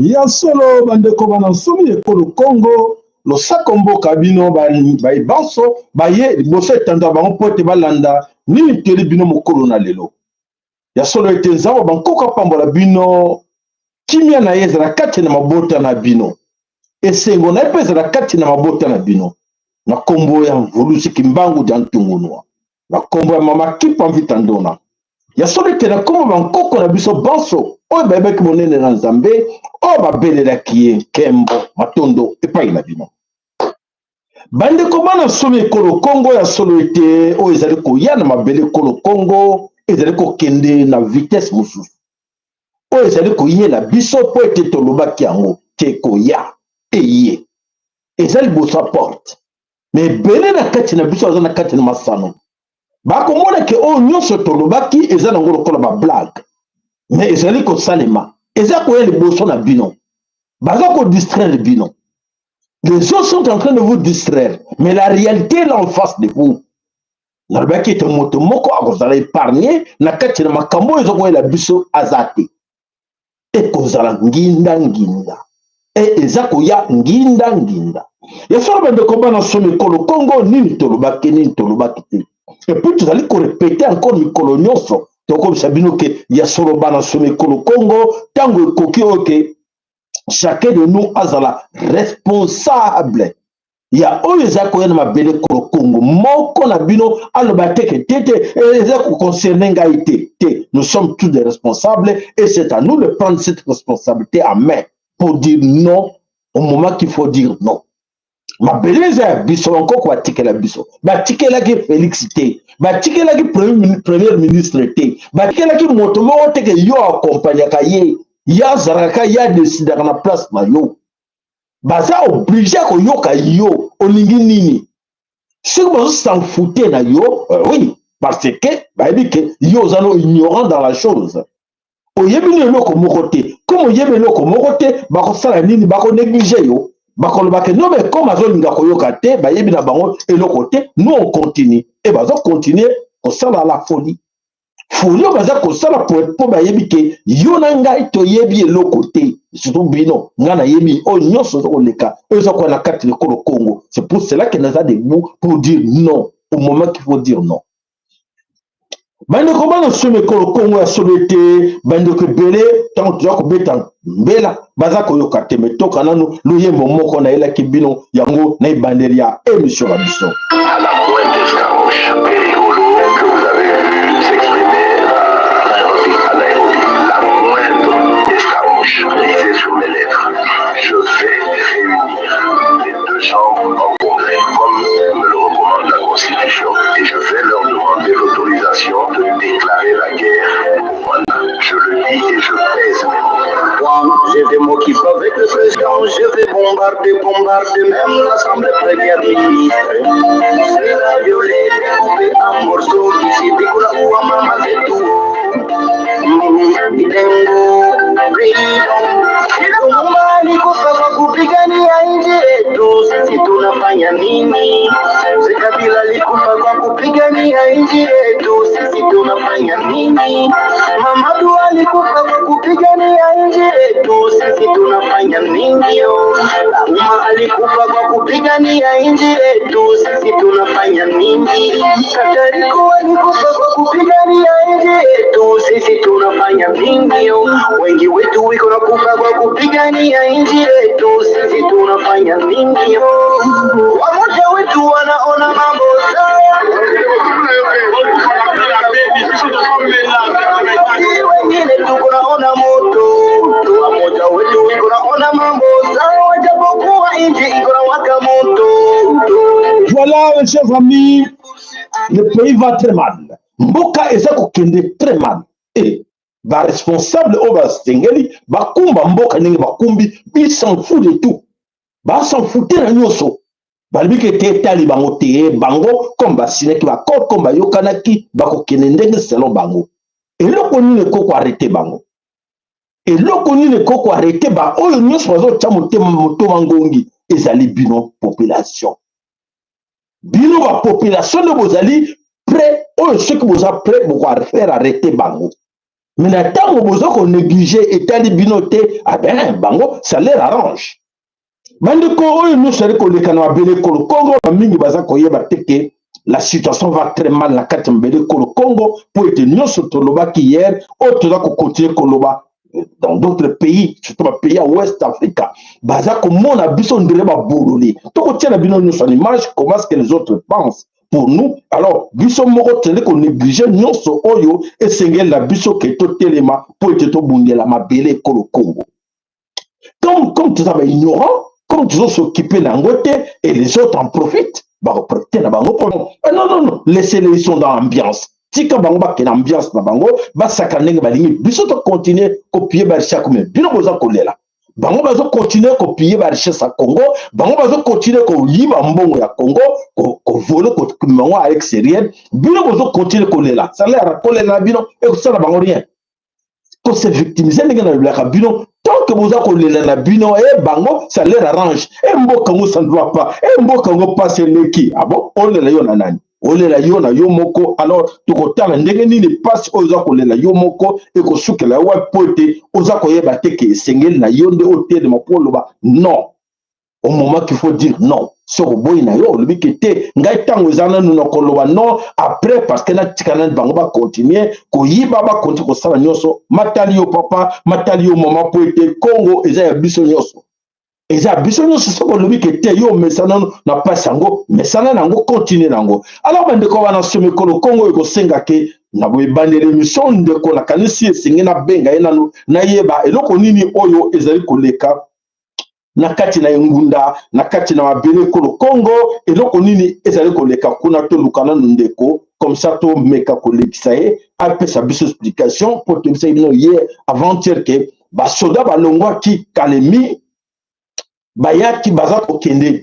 Ya solo, bandeko bana nsomi ekolo Kongo, losako mboka bino baye banso baye liboso etando ya bango mpo ete balanda nini teli bino mokolo na lelo. Ya solo ete Nzambe bankoko apambola bino, kimia na ye ezala kati na mabota na bino, esengo na ye mpe ezala kati na mabota na bino, na nkombo ya Mvuluzi Kimbangu dia Ntungunua, na nkombo ya Mama Kimpa Mvita Ndona. Ya solo ete na nkombo bankoko na biso banso oyo bayebaki monene na Nzambe, oyo babelelaki ye, nkembo matondo epai na bino. Bandeko bana nsomi ekolo Kongo, ya solo ete oyo ezali koya na mabele ekolo Kongo ezali kokende na vitesse mosusu oyo ezali koyela biso, mpo ete tolobaki yango te, koya eye eza liboso ya porte. Me ebele na kati na biso aza na kati na masano, bakomona ke oyo nyonso tolobaki eza nango lokola ba blague, me ezali kosalema, eza koya liboso na bino. Baza kodistraire bino. Les autres sont en train de vous distraire, mais la réalité est là en face de vous. Nalobaki ete moto moko akozala épargne na kati na makambo oyo eza koyela biso aza te. Ekozala nginda nginda, e eza koya nginda nginda. Ya solo, bandeko bana somi ekolo Kongo, nini tolobaki, nini tolobaki te? Et puis tozali korépéter encore mikolo nyonso, tokobisa bino ke ya solo, bana somi ekolo Kongo, ntango ekoki oyo ke chacun de nous azala responsable ya oyo eza koya na mabele ekolo Kongo. Moko na bino aloba te ke te te, eza koconcerne ngai te. Te, nous sommes tous des responsables et c'est à nous de prendre cette responsabilité en main pour dire non au moment qu'il faut dire non. Mabele eza ya biso, bankoko batikela biso. Batikelaki Félix te, batikelaki premier ministre te, batikelaki moto moko te ke yo akompagnaka ye, ye azalaka, ye adesidaka na place na yo. Baza obligé koyoka yo olingi nini. Soki bazos'en foutre na yo, oui, parce que bayebi ke yo oza no ignorant dans la chose, oyebi ni eloko moko te. Comme oyebi eloko moko te, bakosala nini? Bakonéglige yo, bakoloba ke no, mais comme azolinga koyoka te, bayebi na bango eloko te, nous on continue. E bazocontinue kosala la folie, folie oyo baza kosala mpo bayebi ke yo na ngai toyebi eloko te. Surtout bino, ngai nayebi oyo nyonso eza koleka, oyo eza koya na kati lekolo Congo. C'est pour cela que naza debout pour dire non au moment qu'il faut dire non. Bandeko bana somi ekolo Kongo, ya solo ete bandeko ebele, ntango toza kobeta mbela, baza koyoka te. Me toka nanu loyembo moko nayelaki bino yango na ebandeli ya émission na biso. À la moindre escarmouche, Périgolo, que vous avez vu s'exprimer à Nairobi, à Nairobi, la moindre escarmouche, lisez sur mes lèvres, je vais réunir les deux chambres en congrès, comme me le recommande la Constitution, et je vais leur demander l'autorisation de déclarer la guerre au Rwanda. Je le dis et je pèse mes mots. Quand je vais m'occuper avec le président, je vais bombarder, bombarder même l'Assemblée première ministre. Sera violé, découpé en morceaux, ici, Bikola ou Mama Zetou. Mitengo, freedom. Lumumba alikufa kwa kupigania nchi yetu, sisi tunafanya nini? Mzee Kabila alikufa kwa kupigania nchi yetu, sisi tunafanya nini? Mamadou alikufa kwa kupigania nchi yetu, sisi tunafanya nini? Umma alikufa kwa kupigania nchi yetu, sisi tunafanya nini? Katariko alikufa kwa kupigania nchi yetu, sisi tunafanya nini? Wengi wetu wiko na kufa kwa kupigania nchi yetu, sisi tunafanya nini? Wamoja wetu wanaona mambo sawa, wengine tuko naona moto. Wamoja wetu wiko naona mambo sawa, japokuwa nchi iko na waka moto. Voilà, mes chers amis, le pays va très mal. Mboka eza kokende très mal. E baresponsable oyo basengeli bakumba mboka, ndenge bakumbi, ils s'en fout de tout, bas'en foutre na nyonso. Balobi ke te, etali bango te. Bango comme basinaki baaccord, comme bayokanaki, bakokende ndenge selon bango. Eloko nini ekoki koarrêter bango? Eloko nini ekoki koarrêter baoyo nyonso bazotya motema motoma ngongi? Ezali bino population. Bino bapopulation nde bozali prêt oyo. Soki boza prêt, bokofaire arrêter bango. Mais na ntango boza konéglige, etali bino te. Aben bango, ça leur arrange. Bandeko, oyo nyonso ali koleka na mabele ekolo Congo, bamingi baza koyeba te ke la situation va très mal na kati ya mabele ekolo Congo, mpo ete nyonso tolobaki hier, oyo toza kocontinuer koloba, dans d'autres pays, surtout bapays ya West Africa, baza komona biso ndele babololi. Tokotia na bino nyonso en image comment ce que les autres pensent pour nous. Alors biso moko tozali konéglige nyonso oyo esengeli na biso ke totelema mpo ete tobundela mabele ekolo Congo. Comme toza baignorant, comme tozos'occuper na yango te, et les autres en profitent, bakoprofite na bango. Non, non, non, laissez-les, ils sont dans l'ambiance. Tika bango bakende ambiance na bango, basaka ndenge balingi. Biso tocontinuer kopiller barichesse. Mais bino boza kolela, bango bazocontinuer kopiller barichesse ya Congo, bango bazocontinuer koyiba mbongo ya Congo, kovoler, komema yango à l'extérieur. Bino bozocontinuer kolela. Salaire kolela na bino ekosala bango rien. Kose victimiser ndenge nalobelaka bino, tant que boza kolela na bino, e bango ça leur arrange. E mboka yango, ça ne va pas, e mboka yango pasi eleki. Ah bon, olela yo na nani? Olela yo na yo moko. Alors tokotala ndenge nini mpasi oyo oza kolela yo moko ekosukela yo wapi, mpo ete oza koyeba te ke esengeli na yo nde otelema mpo oloba non au moment qu'il faut dire non. Soki oboyi na yo, olobi ke te, ngai ntango eza nanu na koloba non après, parce que natika nani bango bacontinuer koyiba, bacontinuer kosala nyonso. Matali yo papa, matali yo mama, mpo ete Kongo eza ya biso nyonso, eza ya biso nyonso. Soki olobi ke te, yo mesana na mpasi yango, mesana na yango, continue na yango. Alors bandeko wana, so mikolo Kongo ekosenga ke na boyebandeli émission, ndeko nakanisi esengi nabenga ye nanu, nayeba eloko nini oyo ezali koleka na kati na engunda, na kati na mabele ekolo Kongo, eloko nini ezali koleka kuna. Toluka nanu ndeko, comme ça tomeka kolekisa ye, apesa biso explication, mpo toyebisaki bino ye avant-hier ke basoda balongwaki Kalemi, bayaki, baza kokende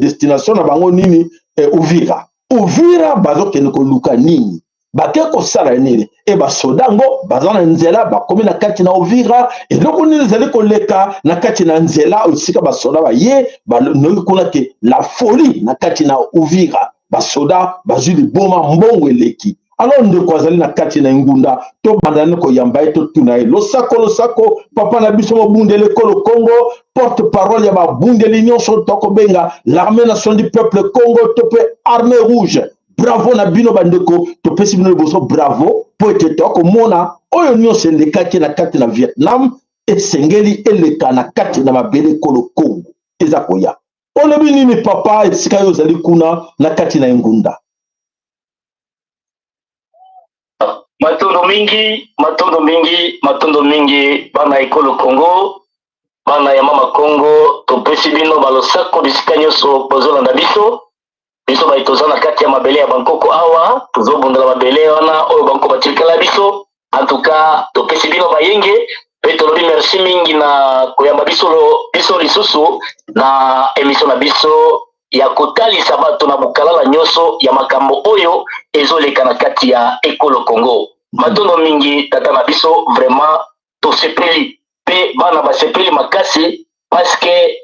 destination na bango nini? Uvira. Uvira bazokende koluka nini? Bake kosala nini? E basoda yango baza na nzela, bakomi na kati na Uvira. Eloko nini ezali koleka na kati na nzela esika basoda baye? Banoki kuna ke la folie na kati na Uvira, basoda bazwi liboma, mbongo eleki. Alors ndeko azali na kati na engunda, tobanda nde koyamba ye, totuna ye. Losako, losako, papa na biso, mobundeli ekolo Congo, porte parole ya babundeli nyonso tokobenga l'Armée nationale du peuple Congo to mpe Armée rouge. Bravo na bino bandeko, topesi bino liboso bravo, mpo ete tokomona oyo nyonso elekaki na kati na Vietnam esengeli eleka na kati na mabele ekolo Congo. Eza koya. Olobi nini papa, esika yo ozali kuna na kati na engunda? Matondo mingi, matondo mingi, matondo mingi, bana ekolo Congo, bana ya mama Congo. Topesi bino balosako bisika nyonso bozolanda biso. Biso bai toza na kati ya mabele ya bankoko awa, tozobundela mabele wana oyo banko batilikala biso. En tout cas topesi bino bayenge mpe tolobi merci mingi na koyamba biso, biso lisusu na émission na biso ya kotalisa bato na bokalala nyonso ya makambo oyo ezoleka na kati ya ekolo Congo. Matondo mingi, tata na biso. Vraiment tosepeli mpe bana basepeli makasi, parce que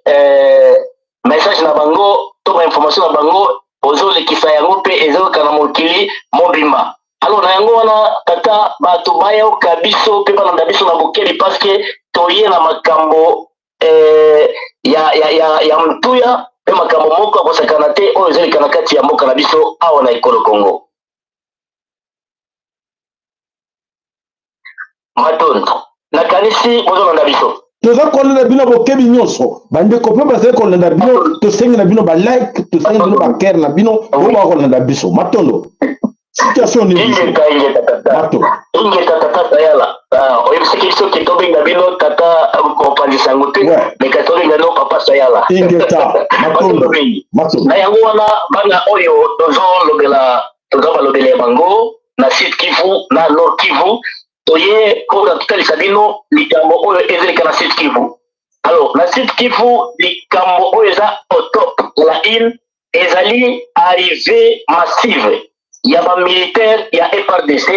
message na bango to bainformation na bango ozolekisa yango mpe ezoyoka na mokili mobimba. Alors na yango wana, tata, bato bayoka biso mpe balanda biso na bokebi, parce que toye na makambo ya mtuya mpe makambo moko ya kosakana te oyo ezoleka na kati ya mboka na biso awa na ekolo Congo. Matondo, nakanisi bozolanda biso. Toza kolanda bino bokebi nyonso. Bandeko mpe bazali kolanda bino, tosengi na bino balike, tosengi bino bacœur na bino oyo bakolanda biso. Matondo. Situation nini? Ingeta, ingeta tata. Matondo. Ingeta tata Tayala. Oyebisaki biso ke tobenga bino tata mopanzi sango te, mais kasi tobenga bino papa Sayala. Ingeta, matondo. Matondo mingi. Matondo. Na yango wana, bana oyo tozolobela, toza balobela ya bango na Sud Kivu na Nord Kivu. Toye mpona totalisa bino likambo oyo ezoleka na Sud Kivu. Alors na Sud Kivu, likambo oyo eza au top la une ezali arrivée massive ya bamilitaire ya FARDC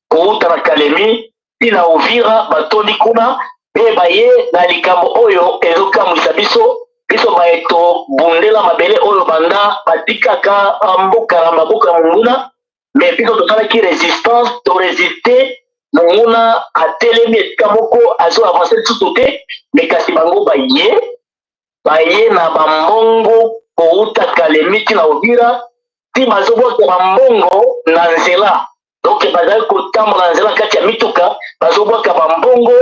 kouta na Kalemi ti na Uvira. Batondi kuna mpe baye na likambo oyo ezokamwisa biso. Biso baye tobundela mabele oyo banda batikaka mboka na maboko ya monguna, mais biso tosalaki résistance, torésister. Monguna atelemi esika moko, azo avance lisusu te. Me kasi bango baye baye na bambongo kouta Kalemi ti na Uvira, ti bazobwaka bambongo na nzela. Donc bazali kotambola na nzela kati ya mituka, bazobwaka bambongo,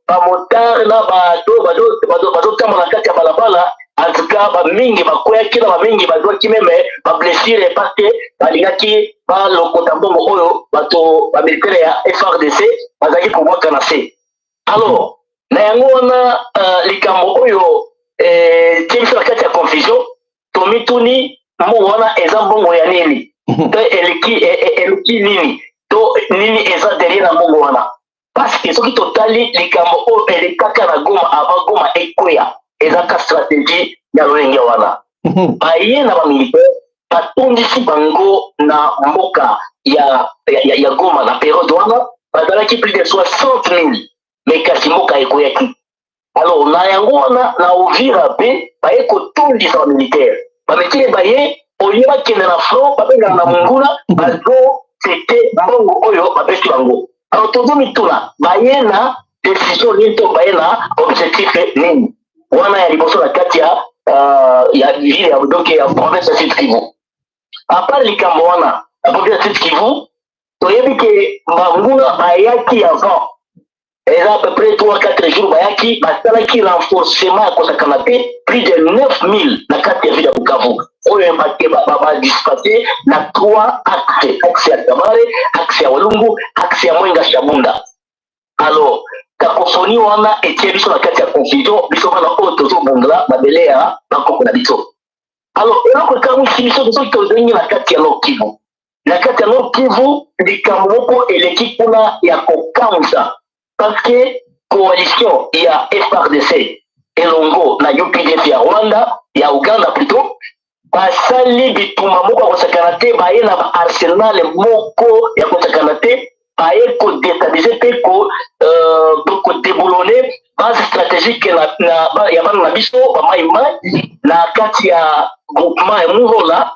bamotard na bato bazotambola na kati ya balabala. En tout cas, bamingi bakweyaki na bamingi bazwaki même bablessure, parce que balingaki balokota mbongo oyo bato bamilitaire ya FARDC bazalaki kobwaka na se. Alors na yango wana, likambo oyo tie biso na kati ya confusion. Tomituni, mbongo wana eza mbongo ya nini? To eleki nini? To nini eza derrière na mbongo wana? Parce que soki totali likambo oyo elekaka na Goma avant Goma ekweya, ezaka stratégie ya lolenge wana. Baye na bamilitaire, batondisi bango na mboka ya Goma. Na période wana bazalaki plus de 60 000, mais kasi mboka ekweyaki. Alors na yango wana, na Uvira mpe baye kotondisa bamilitaire. Bamilitaire baye, oye bakende na front, babengana na monguna, bazosete mbongo oyo bapesi bango. Alors tozo mituna, baye na décision nini to baye na objectif nini? Wana ya liboso na kati ya ville ya, donc ya province ya Sud Kivu. À part likambo wana ya province ya Sud Kivu, toyebi ke banguna bayaki avant, eza à peu près 3 4 jours, bayaki, basalaki renforcement ya kosakana te, plus de 9000 na kati ya ville ya Bukavu, oyo badispatché na 3 axe: axe ya Kabare, axe ya Walungu, axe ya Mwenga Shabunda. Alors cacophonie wana etie biso na kati ya confusion, biso bana oyo tozobongela mabele ya bakoko na biso. Alors eloko ekamwisi biso, soki tozongi na kati ya Nord Kivu, na kati ya Nord Kivu, likambo moko eleki kuna ya kokamwisa, parce que coalition ya FARDC elongo na UPDF ya Rwanda, ya Uganda plutôt, basali bitumba moko ya kosakana te. Baye na baarsenal moko ya kosakana te, baye kodéstabiliser mpe kodéboulonner base stratégique ya bana na biso bamaimai na kati ya groupement ya Murola,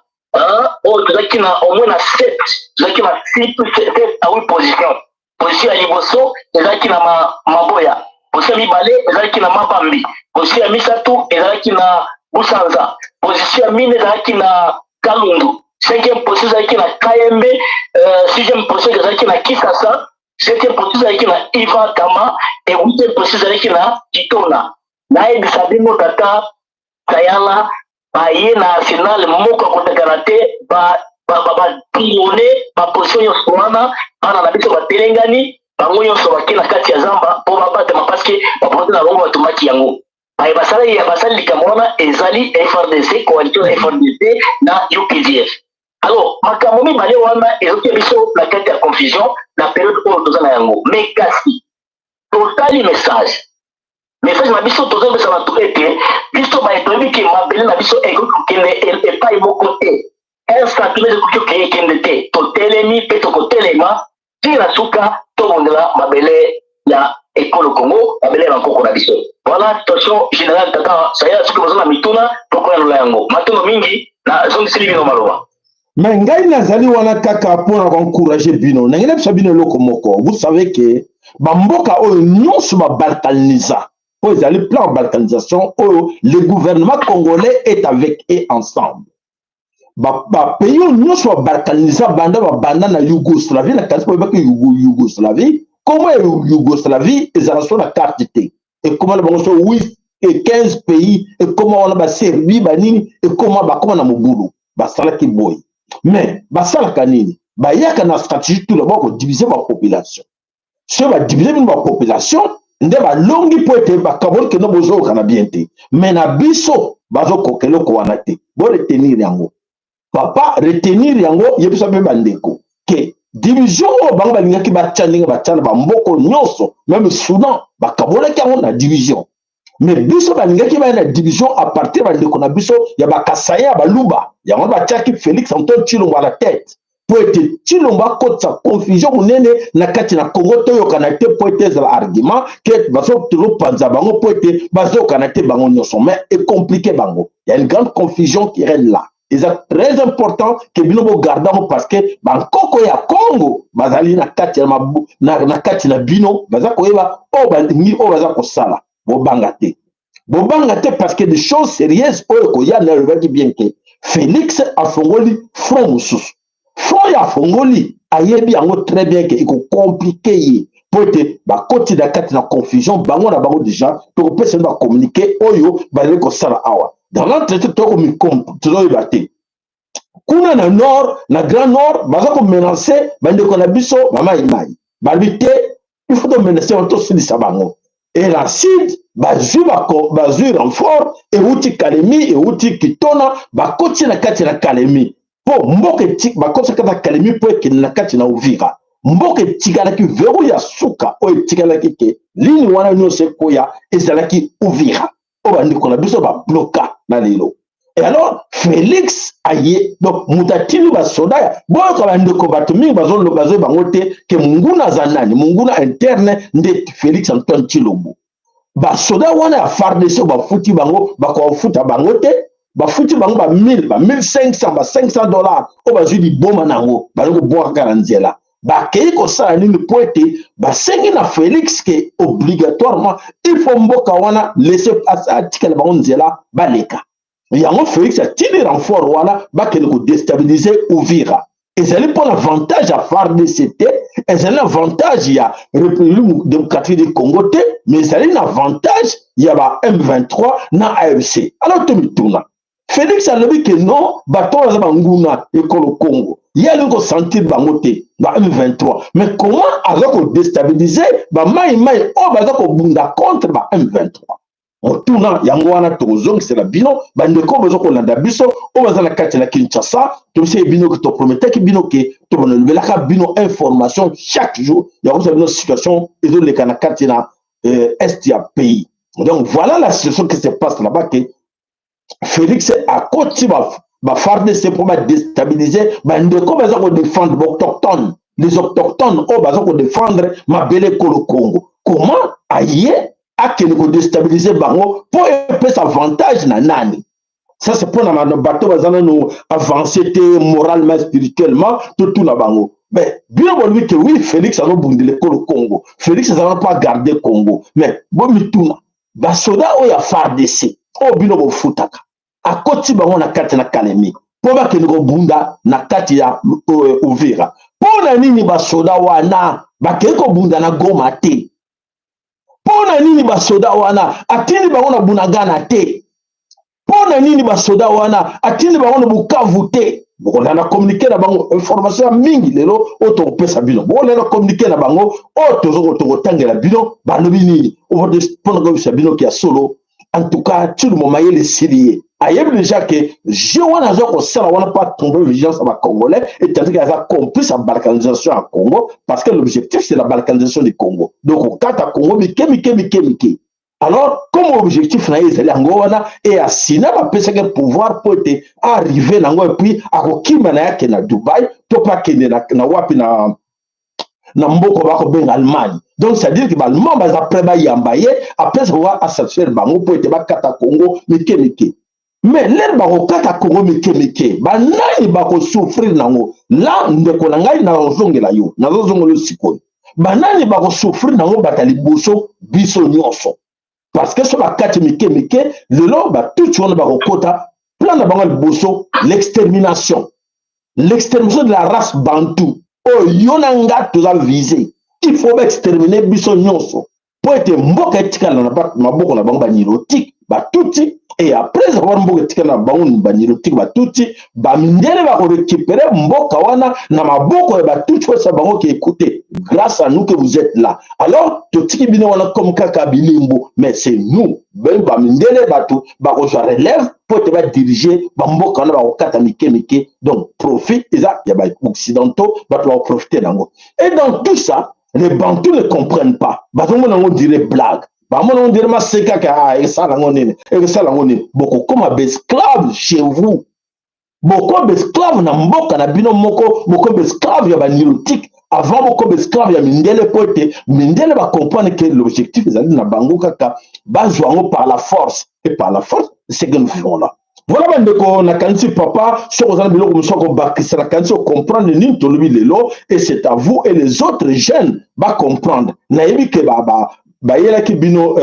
oyo tozalaki na au moins na 7, tozalaki na 6, 7 à 8 position. Position ya liboso ezalaki na Maboya, position ya mibale ezalaki na Mabambi, position ya misato ezalaki na Busanza, position ya mine ezalaki na Kalundu, cinquième position ezalaki na Kayembe, sixième position ezalaki na Kisasa, septième position ezalaki na Iva Kama et huitième position ezalaki na Kitona. Nayebisa bino, tata Kayala, baye na arsenal moko akotakana te, batilone baposition nyonso wana. Bana na biso batelengani, bango nyonso bake na kati ya zamba mpo babatama, parce que baporte na bango batumaki yango. Baye basali, basali likambo wana ezali FARDC, coalition FARDC na UPDF. Alors makambo mibale wana ezotia biso na kati ya confusion na période oyo toza na yango. Mais kasi totali message na biso tozopesa bato ete biso baye toyebi ke mabele na biso ekoki kokende epai moko te, un centimètre ekoki kokende te. Totelemi mpe tokotelema tii na suka, tobondela mabele ya ekolo Congo, mabele ya bankoko na biso. Voilà situation générale, tata Saya. Soki boza na mituna, tokoyanola yango. Matono mingi, nazongiseli bino maloba. Me ngai nazali wana kaka mpona koencourager bino. Ndenge nayebisa bino eloko moko, vous savez ke bamboka oyo nyonso babalkaniza, oyo ezali plan ya balkanisation oyo le gouvernement congolais est avec et ensemble, bapays oyo nyonso babalkaniza, banda babanda na Yougoslavie. Na kanisi boyebaki Yougoslavie, kombo ya Yougoslavie ezala so na carte te, ekoma na bango so 8 et 15 pays, ekoma wana baserbie, banini, ekoma bakoma na mobulu. Basalaki boye, mais basalaka nini? Bayaka na stratégie tout d'abord kodiviser bapopulation. Soki badiviser bino bapopulation, nde balongi, mpo ete bakaboli kendo bozokana bien te. Mais na biso bazokoka eloko wana te. Boretenir yango, papa, retenir yango. Yebisa mpe bandeko ke division oyo bango balingaki batya, ndenge batya na bamboka nyonso, même Soudan bakabolaki yango na division, mais biso balingaki baya na division à partir bandeko na biso ya bakasaye, ya Baluba. Yango batiaki Félix Antoine Tshilombo à la tête, mpo ete Tshilombo akotisa confusion monene na kati na Congo, toyokana te, mpo ete ezala argument ke tozopanza bango, mpo ete bazokana te bango nyonso. Mais ecompliquer bango, ya une grande confusion qui règne là. Eza très important ke bino bogarde yango, parce que bankoko ya Congo bazali na kati ya mabu, na kati na bino, baza koyeba oyo balingi, oyo baza kosala. Bobanga te, bobanga te, parce que des choses sérieuses oyo ekoya. Na alobaki bien ke Félix afongoli front mosusu. Front ya afongoli, ayebi yango très bien ke ekocompliquer ye, mpo ete bakoti na kati na confusion bango na bango. Déjà tokopesa bino bacommuniqué oyo bazali kosala awa. Dans l'entretien, tozoyeba te kuna na nord, na grand nord, baza komenacer bandeko na biso bamaimai. Balobi te, il faut tomenacer bango, tosilisa bango. Et na sud, bazwi renfort euti Kalemi, euti Kitona. Bakoti na kati na Kalemi mpo mboka, bakoti na kati na Kalemi mpo ekende na kati na Uvira. Mboka etikalaki verrou ya suka oyo etikalaki ke lini wana nyonso ekoya ezalaki Uvira, oyo bandeko na biso babloka na lelo. Et alors Félix aye, donc moto atindi basoda ya boyoka bandeko. Bato mingi bazoyeba bango te ke monguna aza nani. Monguna interne nde Félix Antoine Tshilombo. Basoda wana ya FARDC oyo bafuti bango, bakofuta bango te. Bafuti bango ba 1000, ba 1500, ba 500 dollars, oyo bazwi liboma nango, bazali kobwaka kaka na nzela. Bakei kosala nini? Mpo ete basengi na Félix ke obligatoirement il faut mboka wana laisse, atikala bango nzela baleka. Yango Félix atindi renfort wana, bakende kodéstabiliser Uvira. Ezali mpona avantage ya FARDC te, ezali na avantage ya République démocratique du Congo te, mais ezali na avantage ya ba M23 na AFC. Alors tomituna, Félix alobi ke non, bato oyo baza banguna ekolo Congo, ye alingi kosentir bango te, ba M23. Mais comment aza kodéstabiliser bamaimai oyo baza kobunda contre ba M23? Motuna yango wana tokozongisela bino bandeko boza kolanda biso oyo baza na kati na Kinshasa. Tobisaki bino ke toprometaki bino ke tobolobelaka bino information chaque jour ya kosa bino situation ezoleka na kati na est ya pays. Donc voilà la situation qui se passe là-bas, ke Félix akoti ba FARDC mpo badéstabiliser bandeko baza kodéfendre baautochtone, les autochtones oyo baza kodéfendre mabele ekolo Congo. Comment aye akende kodéstabiliser bango mpo epesa avantage na nani? Ça, c'est mpona bato baza nano avancé te moralement, spirituellement. Totuna bango. Mais bino bolobi ke oui, Félix azobundela ekolo Congo, Félix azala mpo agarder Congo. Mais bomituna, basoda oyo ya FARDC oyo bino bofutaka, akoti bango na kati na Kalemi mpo bakende kobunda na kati ya Uvira, mpo na nini basoda wana bakei kobunda na Goma te? Mpo na nini basoda wana atindi bango na Bunagana te? Mpo na nini basoda wana atindi bango na Bukavu te? Bokolanda communiqué na bango, information ya mingi lelo oyo tokopesa bino. Bokolanda communiqué na bango oyo tokotangela bino, balobi nini mpona koyebisa bino ke ya solo. En tout cas, Tshilombo mayele esili ye. Ayebi déjà ke jeu wana aza kosala wana mpo atromper vigilance ya bacongolais, etandiki aza complice ya balkanisation ya Congo, parce que l'objectif, c'est la balkanisation du Congo, donc kokata Congo mike mike mike mike. Alors comme objectif na ye ezali yango wana, e asina bapesaki pouvoir mpo ete arrive nango, et puis akokima na ye, akende na Dubai to mpe akende na wapi, na mboka bakobenga Allemagne. Donc c'est à dire que baallemand baza prêt bayamba ye après avoir asatisfaire bango mpo ete bakata Congo mike mike. Mais l'heure bakokata Congo mike mike, banani bakosouffrir nango? La ndeko na ngai, nazozongela yo, nazozongela yo sikoyo. Banani bakosouffrir nango? Bata liboso, biso nyonso, parce que so bakati mike mike lelo, batutsi wana bakokota. Plan na bango ya liboso, l'extermination, l'extermination de la race bantou oyo yo na nga toza visé. Il faut baexterminer biso nyonso mpo ete mboka etikala na maboko na bango banilotique, batutsi. Et après avoir mboka etikala na bango banilotique, batutsi, bamindele bakorécupérer mboka wana na maboko ya batutsi. Oyesa bango ke écoutez, grâce à nous que vous êtes là, alors totiki bino wana comme kaka bilimbo. Mais c'est nous bamindele bato bakozwa relève mpo ete badiriger bamboka wana bakokata mike mike. Donc profit eza ya baoccidentaux, bato bakoprofiter nango. Et dans tout ça, les Bantous ne comprennent pas. Bazomona yango dire blague, bamona yango dire maseka kaka. Esala yango nini? Ekosala yango nini? Bokokoma baesclave chez vous, bokoma baesclave na mboka na bino moko, bokoma baesclave ya banilotique avant bokoma esclave ya mindele, mpo ete mindele bacomprendre que l'objectif ezali na bango kaka bazwa yango par la force. Et par la force, c'est que nous vivons là. Voilà bandeko, nakanisi papa, soki oza na biloko mosusu akobakisa, nakanisi ocomprendre nini tolobi lelo, et c'est à vous et les autres jeunes bacomprendre. Nayebi ke bayelaki bino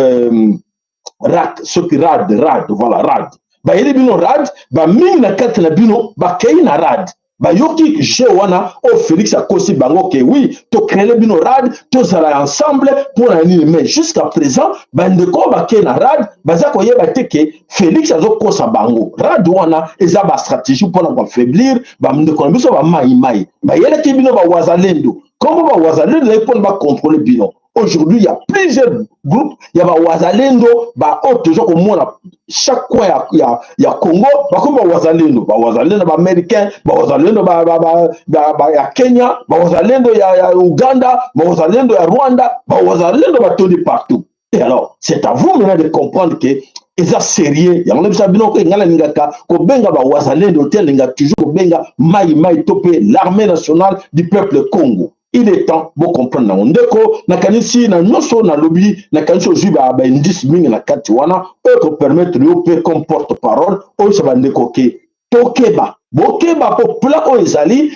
rak soki rad rad, voilà, rad, bayeli bino rad. Bamingi na kati na bino bakei na rad, bayoki jeu wana oyo Félix akosi bango ke oui, tocréer bino rad, tozala ensemble mpo na nini. Mais jusqu'à présent, bandeko oyo bakei na rad baza koyeba te ke Félix azokosa bango. Rad wana eza bastratégie mpona koaffaiblir bandeko na biso bamaimai. Bayelaki bino bawazalendo, kombo bawazalendo ezali mpona bacontrôle bino. Aujourd'hui, il y a plusieurs groupes ya bawazalendo, baoyo toza komona chaque coin ya Congo bakomi bawazalendo, bawazalendo baaméricain, bawazalendo ya Kenya, bawazalendo ya Uganda, bawazalendo ya Rwanda, bawazalendo batondi partout. Et alors, c'est à vous maintenant de comprendre que eza sérieux. Yango na biso bino, ngai nalingaka kobenga bawazalendo te, alingaka toujours kobenga mai mai to mpe l'armée nationale du peuple Congo. Il est temps bocomprendre yango. Ndeko, nakanisi na nyonso nalobi, nakanisi ozwi baindice mingi na kati wana oyo kopermettre yo mpe comme porte parole oyebisa bandeko ke tokeba, bokeba, mpo plan oyo ezali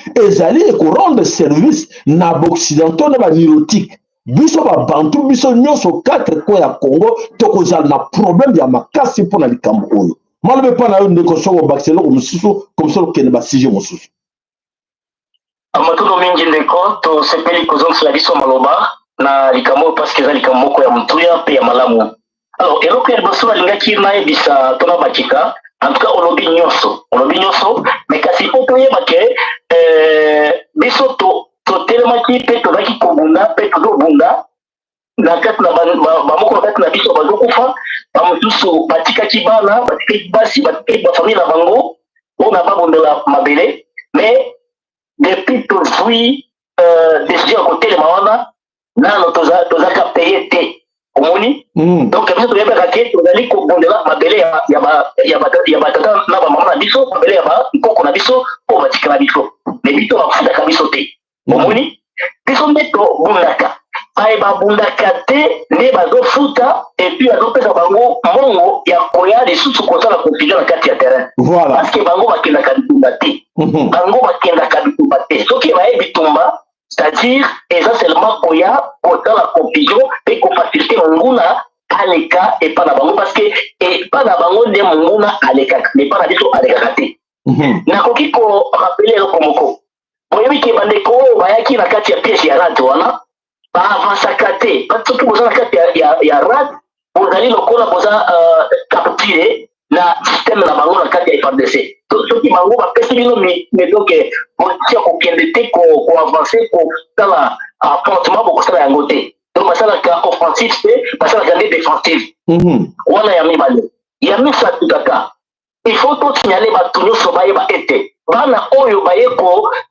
ekorendre service na baoccidentaux na banilotique. Biso babantu, biso nyonso quatre coin ya Congo, tokozala na problème ya makasi mpona likambo oyo. Maloba epa na yo ndeko, soki obakisa eloko mosusu, comme ça okende basujet mosusu. Matondo mingi ndeko, tosepeli kozongisela biso maloba na likambo oyo, parce que eza likambo moko ya motuya mpe ya malamu. Alors, eloko ya liboso nalingaki nayebisa to nabakika, en tout cas olobi nyonso, olobi nyonso, mais kasi mpo toyeba ke biso totelemaki mpe tozalaki kobunda mpe tozobunda na kati na bamoko na kati na biso bazokufa, bamosusu batikaki bana, batikaki basi, batikaki bafamille na bango mpona babundela mabele. Mais depuis tozwi décision ya kotelema wana, nano tozalaka paye te, omoni. Donc biso toyebaka ke tozali kobundela mabele ya batata na bamama na biso, mabele ya bankoko na biso oyo batikala biso, mais biso bafutaka biso te. Omoni, biso nde tobundaka, baye babundaka te nde bazofuta, et puis bazopesa bango mbongo ya koya lisusu kosala confusion na kati ya terrain. Parce que bango bakendaka bitumba te. Bango bakendaka bitumba te. Soki baye bitumba, c'est-à-dire eza seulement koya kosala confusion mpe kofaciliter monguna aleka epa na bango, parce que epa na bango nde monguna alekaka, epa na biso alekaka te. Nakoki korappeler eloko moko. Boyebi ke bandeko oyo bayaki na kati ya piège ya rad wana baavansaka te. Soki boza na kati ya rad, bozali lokola boza capture na système na bango na kati ya FARDC. Soki bango bapesi bino donc position ya kokende te, koavance, kosala affrontement, bokosala yango te. Donc basalaka offensive te, basalaka nde défensive. Wana ya mibale. Ya misato kaka, il faut tosignale bato nyonso bayeba ete bana oyo baye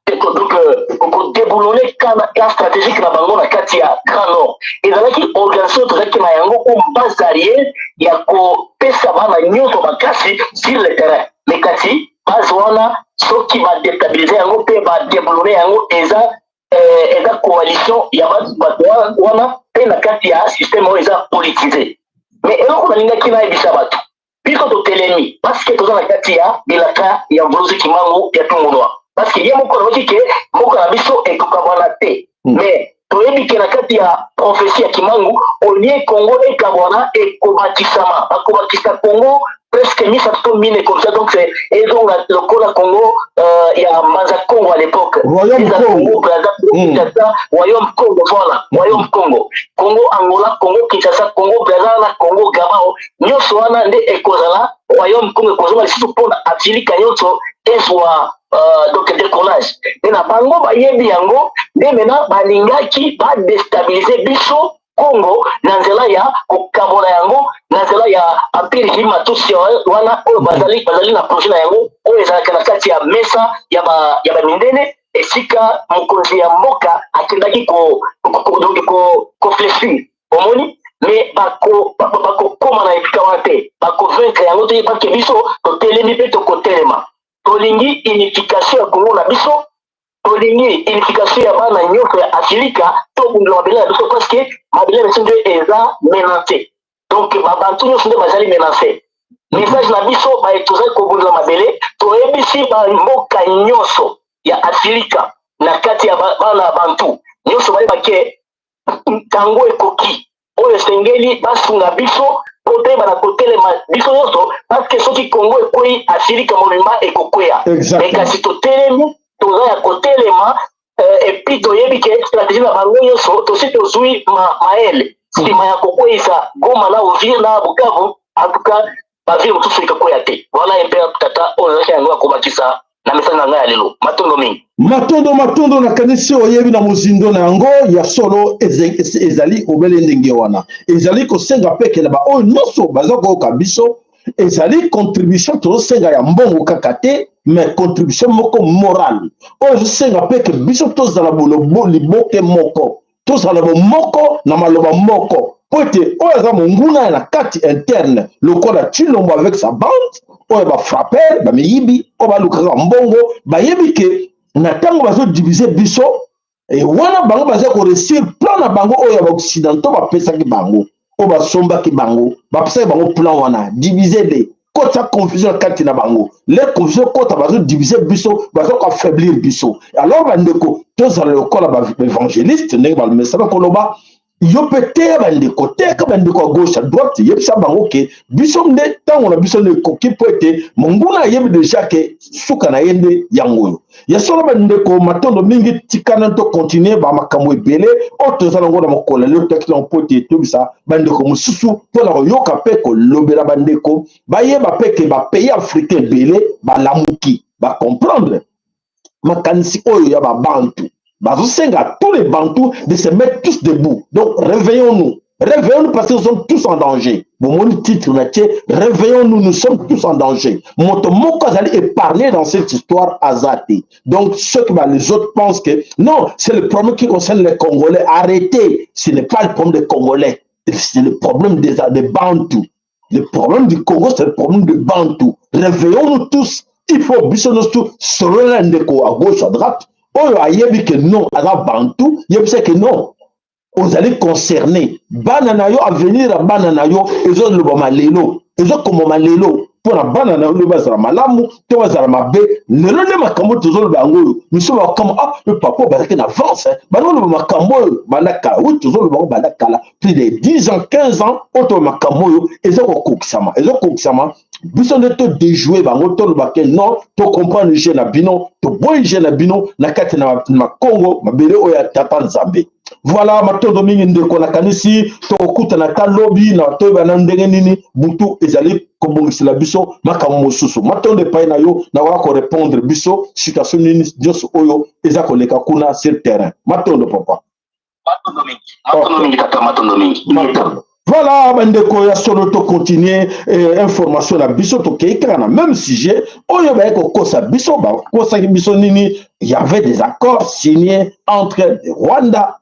donc kodéboulonner camp stratégique na bango na kati ya Grand Nord, ezalaki organisation tozalaki na yango comme base arrière ya kopesa bana nyonso makasi sur le terrain. Mais kasi base wana, soki badéstabiliser yango mpe badéboulonner yango, eza coalition ya bato wana mpe na kati ya système oyo eza politisé. Mais eloko nalingaki nayebisa bato, biso totelemi parce que toza na kati ya bilaka ya Mvuluzi Kimbangu ya Tungunwa, parce que ye moko alobaki ke mboka na biso ekokabwana te. Mais toyebi ke na kati ya prophétie ya Kimbangu, au lieu Congo ekabwana, ekobakisama, bakobakisa Congo presque misato to mine comme ça. Donc ezonga lokola Congo ya Mbanza Congo à l'époque. Royaume Congo. Braza, Kinshasa, Royaume Congo, voilà, Royaume Congo, Congo Angola, Congo Kinshasa, Congo Braza na Congo Gabao, nyonso wana nde ekozala Royaume Congo. Ekozonga lisusu mpona Afilika nyonso ezwa donc décollage. Nde na bango bayebi yango, nde maintenant balingaki badéstabiliser biso Congo na nzela ya kokabola yango, na nzela ya empire Hima Tutsi wana oyo bazali na projet na yango, oyo ezalaka na kati ya mesa ya bamindele, esika mokonzi ya mboka akendaki donc kofléchir, omoni. Mais bakokóma na esika wana te, bakovaincre yango te, parce que biso totelemi mpe tokotelema. Tolingi unification ya Kongo na biso, tolingi unification ya bana nyonso ya Afilika. Tobundela mabele na biso, parce que mabele na biso nde eza menacé. Donc babantu nyonso nde bazali menacé. Message na biso baye tozali kobundela mabele, toyebisi bamboka nyonso ya Afirika na kati ya bana ya Bantu nyonso bayeba ke ntango ekoki oyo esengeli basunga biso mpo toyeba na kotelema biso nyonso, parce que soki Kongo ekwei, Afirika mobimba ekokweya. Me kasi totelemi, toza ya kotelema. Et puis toyebi ke stratégie na bango nyonso tosi tozwi mayele nsima ya kokweyisa Goma na Uvira na Bukavu. En tout cas, bavile mosusu ekokweya te. Voilà mpe tata oyo ezalaki yango ya kobakisa na message na ngai ya lelo. Matondo mingi. Matondo, matondo. Nakanisi oyebi na mozindo na yango. Ya solo, ezali obele ndenge wana. Ezali kosenga peke na baoyo nyonso baza koyoka biso. Ezali contribution tozosenga ya mbongo kaka te, mais contribution moko morale oyo ezosenga mpe ke biso tozala liboke moko, tozala bomoko na maloba moko, mpo ete oyo aza monguna na kati interne lokola Tshilombo avec sa bande oyo bafrapper, bamiyibi oyo balukaka mbongo, bayebi ke na ntango bazodiviser biso e wana, bango baza koréussir plan na bango oyo ya baoccidentaux bapesaki bango, oyo basombaki bango, bapesaki bango plan wana: diviser de kota confusion na kati na bango. Le confusion kota, bazodiviser biso, baza koaffaiblir biso. Alors bandeko, tozala lokola baévangéliste ndenge balomesana koloba. Yo mpe teya bandeko, teyaka bandeko ya gauche, ya droite, yebisa bango ke biso nde ntango na biso nde ekoki, mpo ete monguna ayebi déjà ke suka na ye nde yango oyo. Ya solo bandeko, matondo mingi. Tikana tocontinuer bamakambo ebele oyo toza nango na mokolo lelo. Toyaki nango mpo ete toyebisa bandeko mosusu mpona koyoka mpe kolobela bandeko, bayeba mpe ke bapays africain ebele balamuki, bacomprendre makanisi oyo ya babantu. Bazosenga tous les Bantous de se mettre tous debout. Donc réveillons-nous, réveillons-nous, parce que nous sommes tous en danger. Bomoni titre na tie: réveillons-nous, nous sommes tous en danger. Moto moko azali épargné dans cette histoire aza te. Donc ceux qui, bah, les autres pensent que non, c'est le problème qui concerne les Congolais, arrêtez. Ce n'est pas le problème des Congolais, c'est le problème des Bantous. Le problème du Congo, c'est le problème de Bantou. Réveillons-nous tous. Il faut biso nyonso solola. Ndeko à gauche, à droite, oyo ayebi ke non, aza bantu, yebisa ke non, ozali concerné. Bana na yo, avenir ya bana na yo ezolobama lelo, ezokomama lelo mpona bana na yo lobi bazala malamu to bazala mabe. Lelo nde makambo tozoloba yango oyo. Miso bakama: ah, le papa bazalaki na avance, bana oloba makambo oyo banda kala. Oui, tozoloba yango banda kala, plus de 10 ans, 15 ans oyo toba makambo oyo ezokokokisama, ezokokisama. Biso nde todéjouer bango, toloba ke non, tocomprendre jeu na bino, toboyi jeu na bino na kati na makongo mabele oyo ya tata Nzambe. Voilà, matondo mingi ndeko. Nakanisi tokokutana ta lobi na toyeba na ndenge nini butu ezali kobongisela biso makambo mosusu. Matondo epai na yo, nakoka korépondre biso situation nini nyonso oyo eza koleka kuna sur terrain. Matondo papa. Matondo mingi, matondo mingi tata, matondo mingi. Matondo. Voilà bandeko, ya solo tocontinuer information na biso. Tokei kaka na même sujet oyo baye kokosa biso. Bakosaki biso nini? Il y avait des accords signés entre le Rwanda,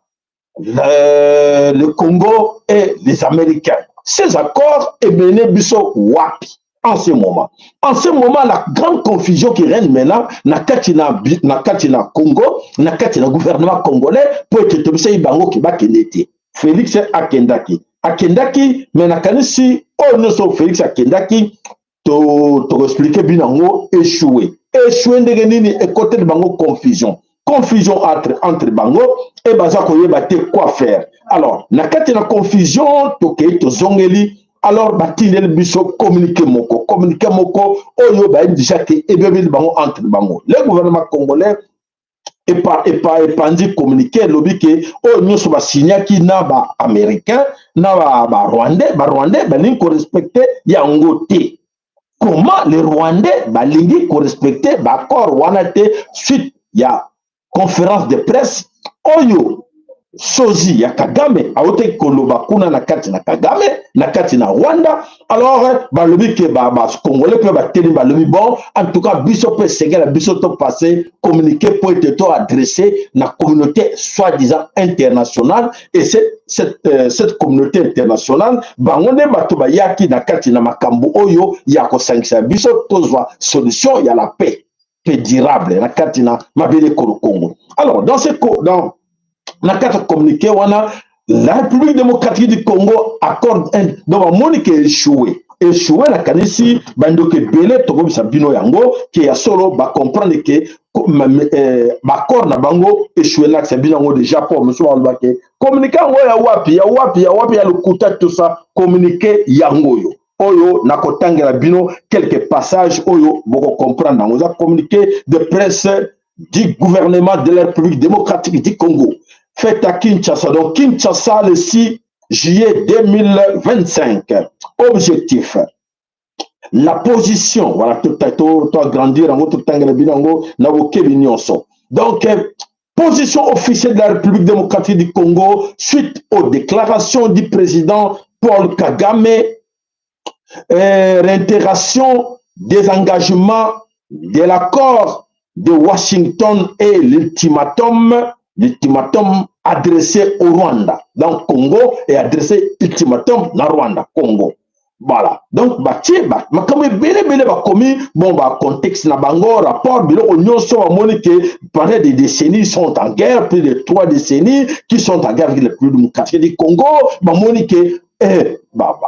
le Congo et les Américains. Ces accords emene biso wapi en ce moment? En ce moment, la grande confusion qui règne maintenant na kati na Congo, na kati na gouvernement congolais, po ete tobisaki bango ke bakende te. Félix akendaki, akendaki, me nakanisi oyo nyonso Félix akendaki, tokoexpliquer bino yango. Échoué, échoué ndenge nini? Ekoteli bango confusion, confusion entre bango e baza koyeba te quoi faire. Alors na kati na confusion, tokei, tozongeli. Alors batindeli biso communiqué moko, communiqué moko oyo bayebi déjà ke ebebeli bango entre bango. Le gouvernement congolais epa epandi communiqué, elobi ke oyo nyonso basignaki na baaméricain na barwandais, barwandais balingi korespecter yango te. Comment les Rwandais balingi korespecter baaccord wana te, suite ya conférence de presse oyo sozi ya Kagame autaki koloba kuna na kati na Kagame, na kati na Rwanda? Alors balobi ke bacongolais mpe batelemi, balobi: bon, en tout cas biso mpe esengela biso topasser communiqué mpo ete toadresser na communauté soi-disant internationale. Et cette communauté internationale, bango nde bato bayaki na kati na makambo oyo ya kosangisa biso, tozwa solution ya la paix, paix durable na kati na mabele ekolo Congo. Alors dans na kati ya communiqué wana, la République démocratique du Congo accorde un, donc bamoni ke échoué. échoué. Nakanisi bandeko ebele, tokobisa bino yango ke ya solo, bacomprendre ke baaccord na bango échoué. Nakisa bino yango déjà, mpo mosusu baloba ke communiqué yango ya wapi, ya wapi, ya wapi, ya lokuta, tout ça. Communiqué yango oyo nakotangela bino quelques passages oyo bokocomprendre yango. Eza communiqué de presse du gouvernement de la République démocratique du Congo, fait à Kinshasa, donc Kinshasa, le 6 juillet 2025. Objectif, la position, voilà, to agrandir yango, totangela bino yango na bokebi nyonso. Donc, position officielle de la République démocratique du Congo suite aux déclarations du président Paul Kagame, réitération des engagements de l'accord de Washington et l'ultimatum adressé au Rwanda. Donc Congo est adressé ultimatum na Rwanda, Congo. Voilà. Donc batie ba makambo ebele ebele bakomi, bon, ba contexte na bango, rapport, biloko nyonso. Bamoni ke pendant des décennies, ils sont en guerre, plus de 3 décennies qui sont en guerre avec le République démocratique du Congo. Bamoni ke ba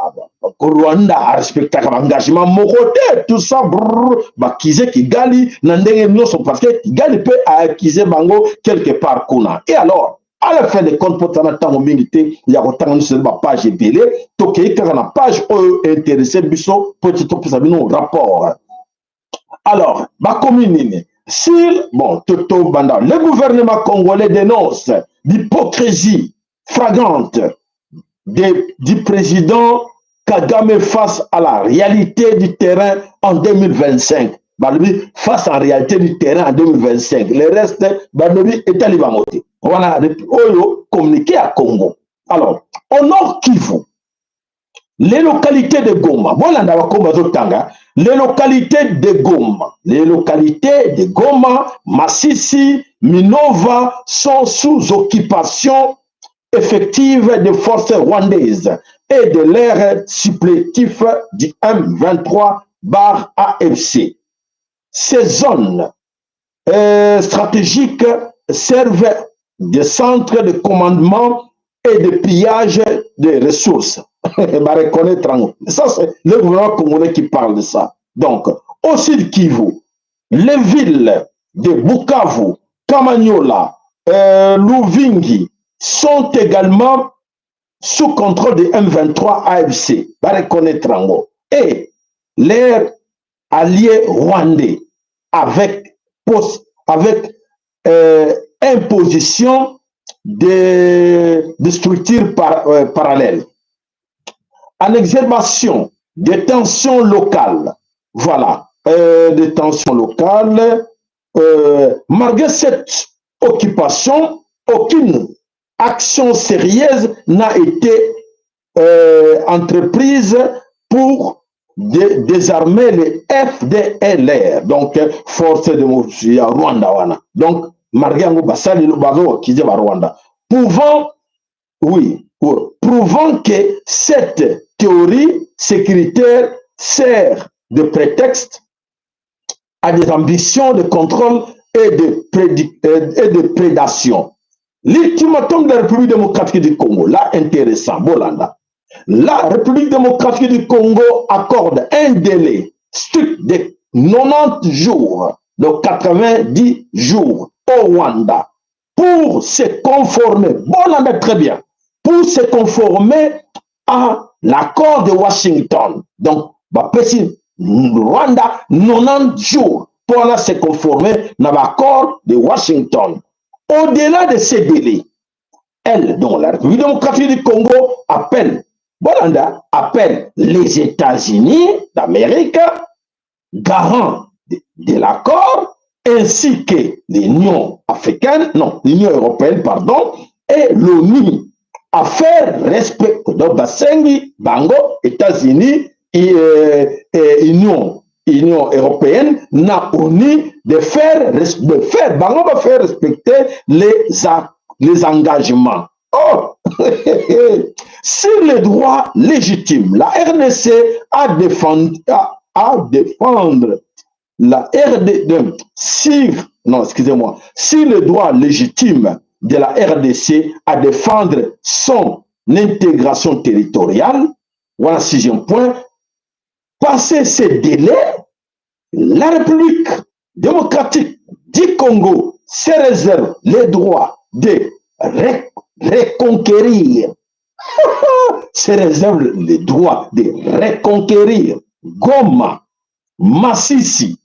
Rwanda arespectaka baengagement moko te, tout ça. Brrr, bakize Kigali na ndenge nyonso, parce que Kigali mpe aakize bango quelque part kuna. Et alors, à la fin de compte, mpo tana ntango mingi te ya kotanga nyonso, ezali bapage ebele, tokei kaka na page oyo intéresse biso mpo ete topesa bino rapport. Alors bakomi nini sur, bon, tobanda: le gouvernement congolais dénonce l'hypocrisie flagrante du président Kagame face à la réalité du terrain en 2025. Balobi face en réalité du terrain en 2025, le reste balobi etali bango te. Wana oyo communiqué à Congo. Alors, au Nord Kivu, les localités de Goma, bolanda bakombo azotanga, les localités de Goma, les localités de Goma, Masisi, Minova sont sous occupation effective des forces rwandaises et de leurs supplétifs du M23 bar AFC. Ces zones stratégiques servent de centres de commandement et de pillage des ressources. Va reconnaître. Ça, c'est le gouvernement congolais qui parle de ça. Donc, au Sud Kivu, les villes de Bukavu, Kamanyola, Luvingi sont également sous contrôle de M23 AFC. Va reconnaître. Et leurs alliés rwandais avec imposition de structures parallèles. En exacerbation des tensions locales, voilà, des tensions locales, malgré cette occupation, aucune action sérieuse n'a été entreprise pour désarmer les FDLR, donc force de ya Rwanda wana. Donc malgré yango, basali bazokize ba Rwanda pouvant, oui, prouvant que cette théorie sécuritaire sert de prétexte à des ambitions de contrôle et de prédation. L'ultimatum de la République démocratique du Congo, là intéressant, bolanda. La République démocratique du Congo accorde un délai strict de 90 jours, donc 90 jours au Rwanda pour se conformer, bolanda très bien, pour se conformer à l'accord de Washington. Donc, bapesi Rwanda 90 jours pour se conformer à l'accord de Washington. Au-delà de ces délais, elle, donc la République démocratique du Congo, appelle, bolanda, appelle les États-Unis d'Amérique, garant de l'accord, ainsi que l'Union africaine, non, l'Union européenne, pardon, et l'ONU à faire respecter, donc basengi bango, États-Unis et Union européenne na ONU de faire bango va faire respecter les engagements. Oh, sur les droits légitimes, la RDC a défendre la RD sur, non, excusez-moi, sur le droit légitime de la RDC à défendre son intégration territoriale, voilà, sixième point. Passé ces délais, la République démocratique du Congo se réserve les droits de reconquérir se réserve le droit de reconquérir Goma, Masisi,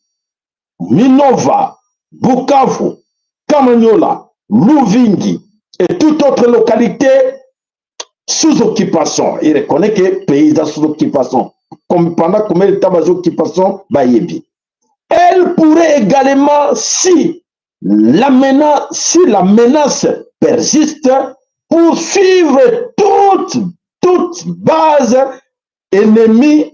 Minova, Bukavu, Kamanyola, Luvingi et toute autre localité sous occupation. Il reconnaît que pays est sous occupation. Comme pendant combien de temps occupation, bayebi. Elle pourrait également, si la menace persiste, poursuivre toute base ennemie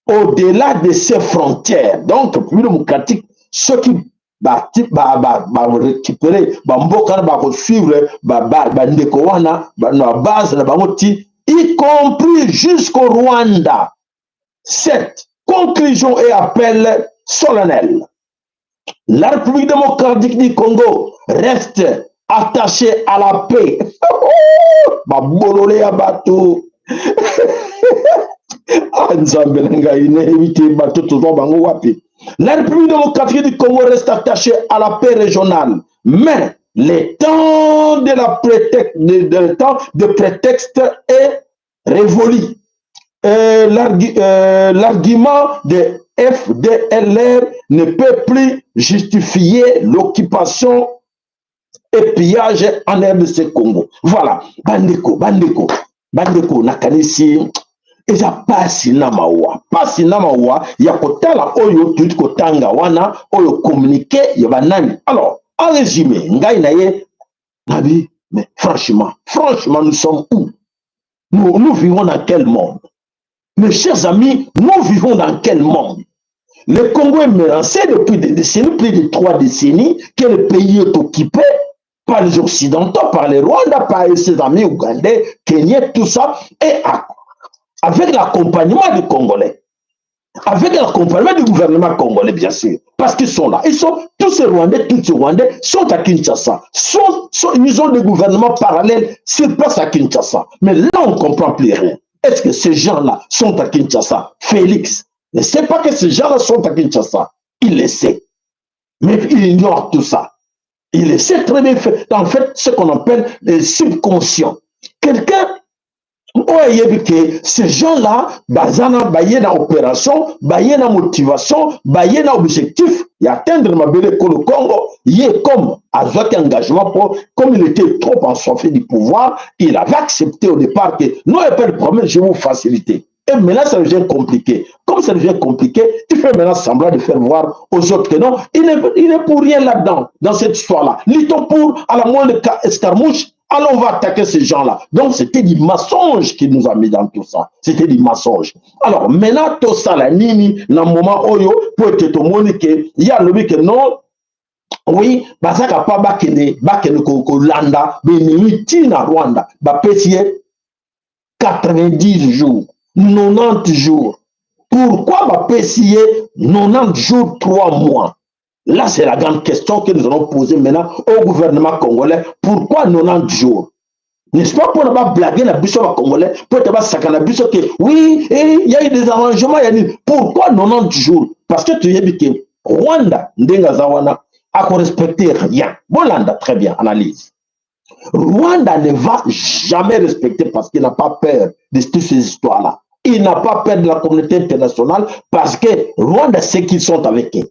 au-delà de ses frontières. Donc, République démocratique, ceux qui barécupérer bamboka wana, bakosuivre bandeko wana na base na bango ti, y compris jusqu'au Rwanda. 7. Conclusion et appel solennel. La République démocratique du Congo reste attachée à la paix. Babolole ya bato. Ah, Nzambe na ngai, nayebi te bato tozwa bango wapi. La République démocratique du Congo reste attachée à la paix régionale, mais le temps de la prétexte, le temps de prétexte est révolu. L'argument de FDLR ne peut plus justifier l'occupation et pillage en RDC Congo. Voilà, bandeko, bandeko, bandeko, nakanisi eza pasi na mawa, pasi na mawa ya kotala oyo tuti kotanga wana, oyo communiqué ya banani. Alors, en résumé, ngai na ye nabi, mais franchement, franchement, nous sommes où? Nous, nous vivons dans quel monde? Mes chers amis, nous vivons dans quel monde? Le Congo est menacé depuis des décennies, plus de 3 décennies, que le pays est occupé par les Occidentaux, par les Rwandais, par ses amis ougandais, kenyans, tout ça, et avec l'accompagnement des Congolais. Avec l'accompagnement du gouvernement congolais, bien sûr. Parce qu'ils sont là. Ils sont, tous ces Rwandais, tous ces Rwandais sont à Kinshasa. Ils ont des gouvernements parallèles sur place à Kinshasa. Mais là, on ne comprend plus rien. Est-ce que ces gens-là sont à Kinshasa? Félix ne sait pas que ces gens-là sont à Kinshasa. Il le sait. Mais il ignore tout ça. Il le sait très bien. En fait, ce qu'on appelle les subconscients. Quelqu'un oyo ayebi ke ces gens-là baza na baye na opération, baye na motivation, baye na objectif ya atteindre mabele ekolo Congo. Ye comme azwaki engagement po, comme il était trop assoiffé du pouvoir, il avait accepté au départ que non, il n'y a pas de problème, je vais vous faciliter. Et maintenant, ça devient compliqué. Comme ça devient compliqué, il fait maintenant semblant de faire voir aux autres que non, il n'est pour rien là-dedans, dans cette histoire-là. Luttons pour, à la moindre escarmouche, alors on va attaquer ces gens-là. Donc c'était du mensonge qui nous a mis dans tout ça. C'était du mensonge. Alors maintenant, tout ça, la nini, dans le moment oyo, pour être tomoni que, il y a le que non, oui, bazaka pas bakende, bakende kolanda, benemi tina Rwanda, bapesi ye 90 jours, 90 jours. Pourquoi bapesi ye 90 jours, 3 mois? Là, c'est la grande question que nous allons poser maintenant au gouvernement congolais. Pourquoi 90 jours? N'est-ce pas pour ne pas blaguer la biso congolais, pour ne pas sakana biso que oui, il y a eu des arrangements, il y a eu. Pourquoi 90 jours? Parce que tu dis que Rwanda, ndenge aza wana, a respecté rien. Bolanda, très bien, analyse. Rwanda ne va jamais respecter parce qu'il n'a pas peur de toutes ces histoires-là. Il n'a pas peur de la communauté internationale parce que Rwanda sait qu'ils sont avec eux.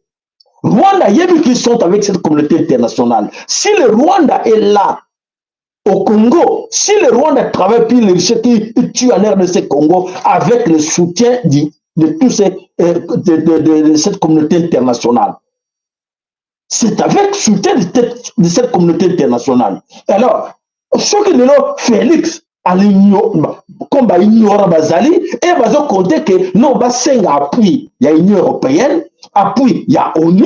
Rwanda, il y a qu'ils sont avec cette communauté internationale. Si le Rwanda est là, au Congo, si le Rwanda travaille puis les richesses qui tue en RDC Congo avec le soutien de, tous ces, de cette communauté internationale, c'est avec soutien de cette communauté internationale. Alors, ce que lelo Félix comme baignora bazali e bazocompter ke non, basenga appui ya Union européenne, appui ya ONU.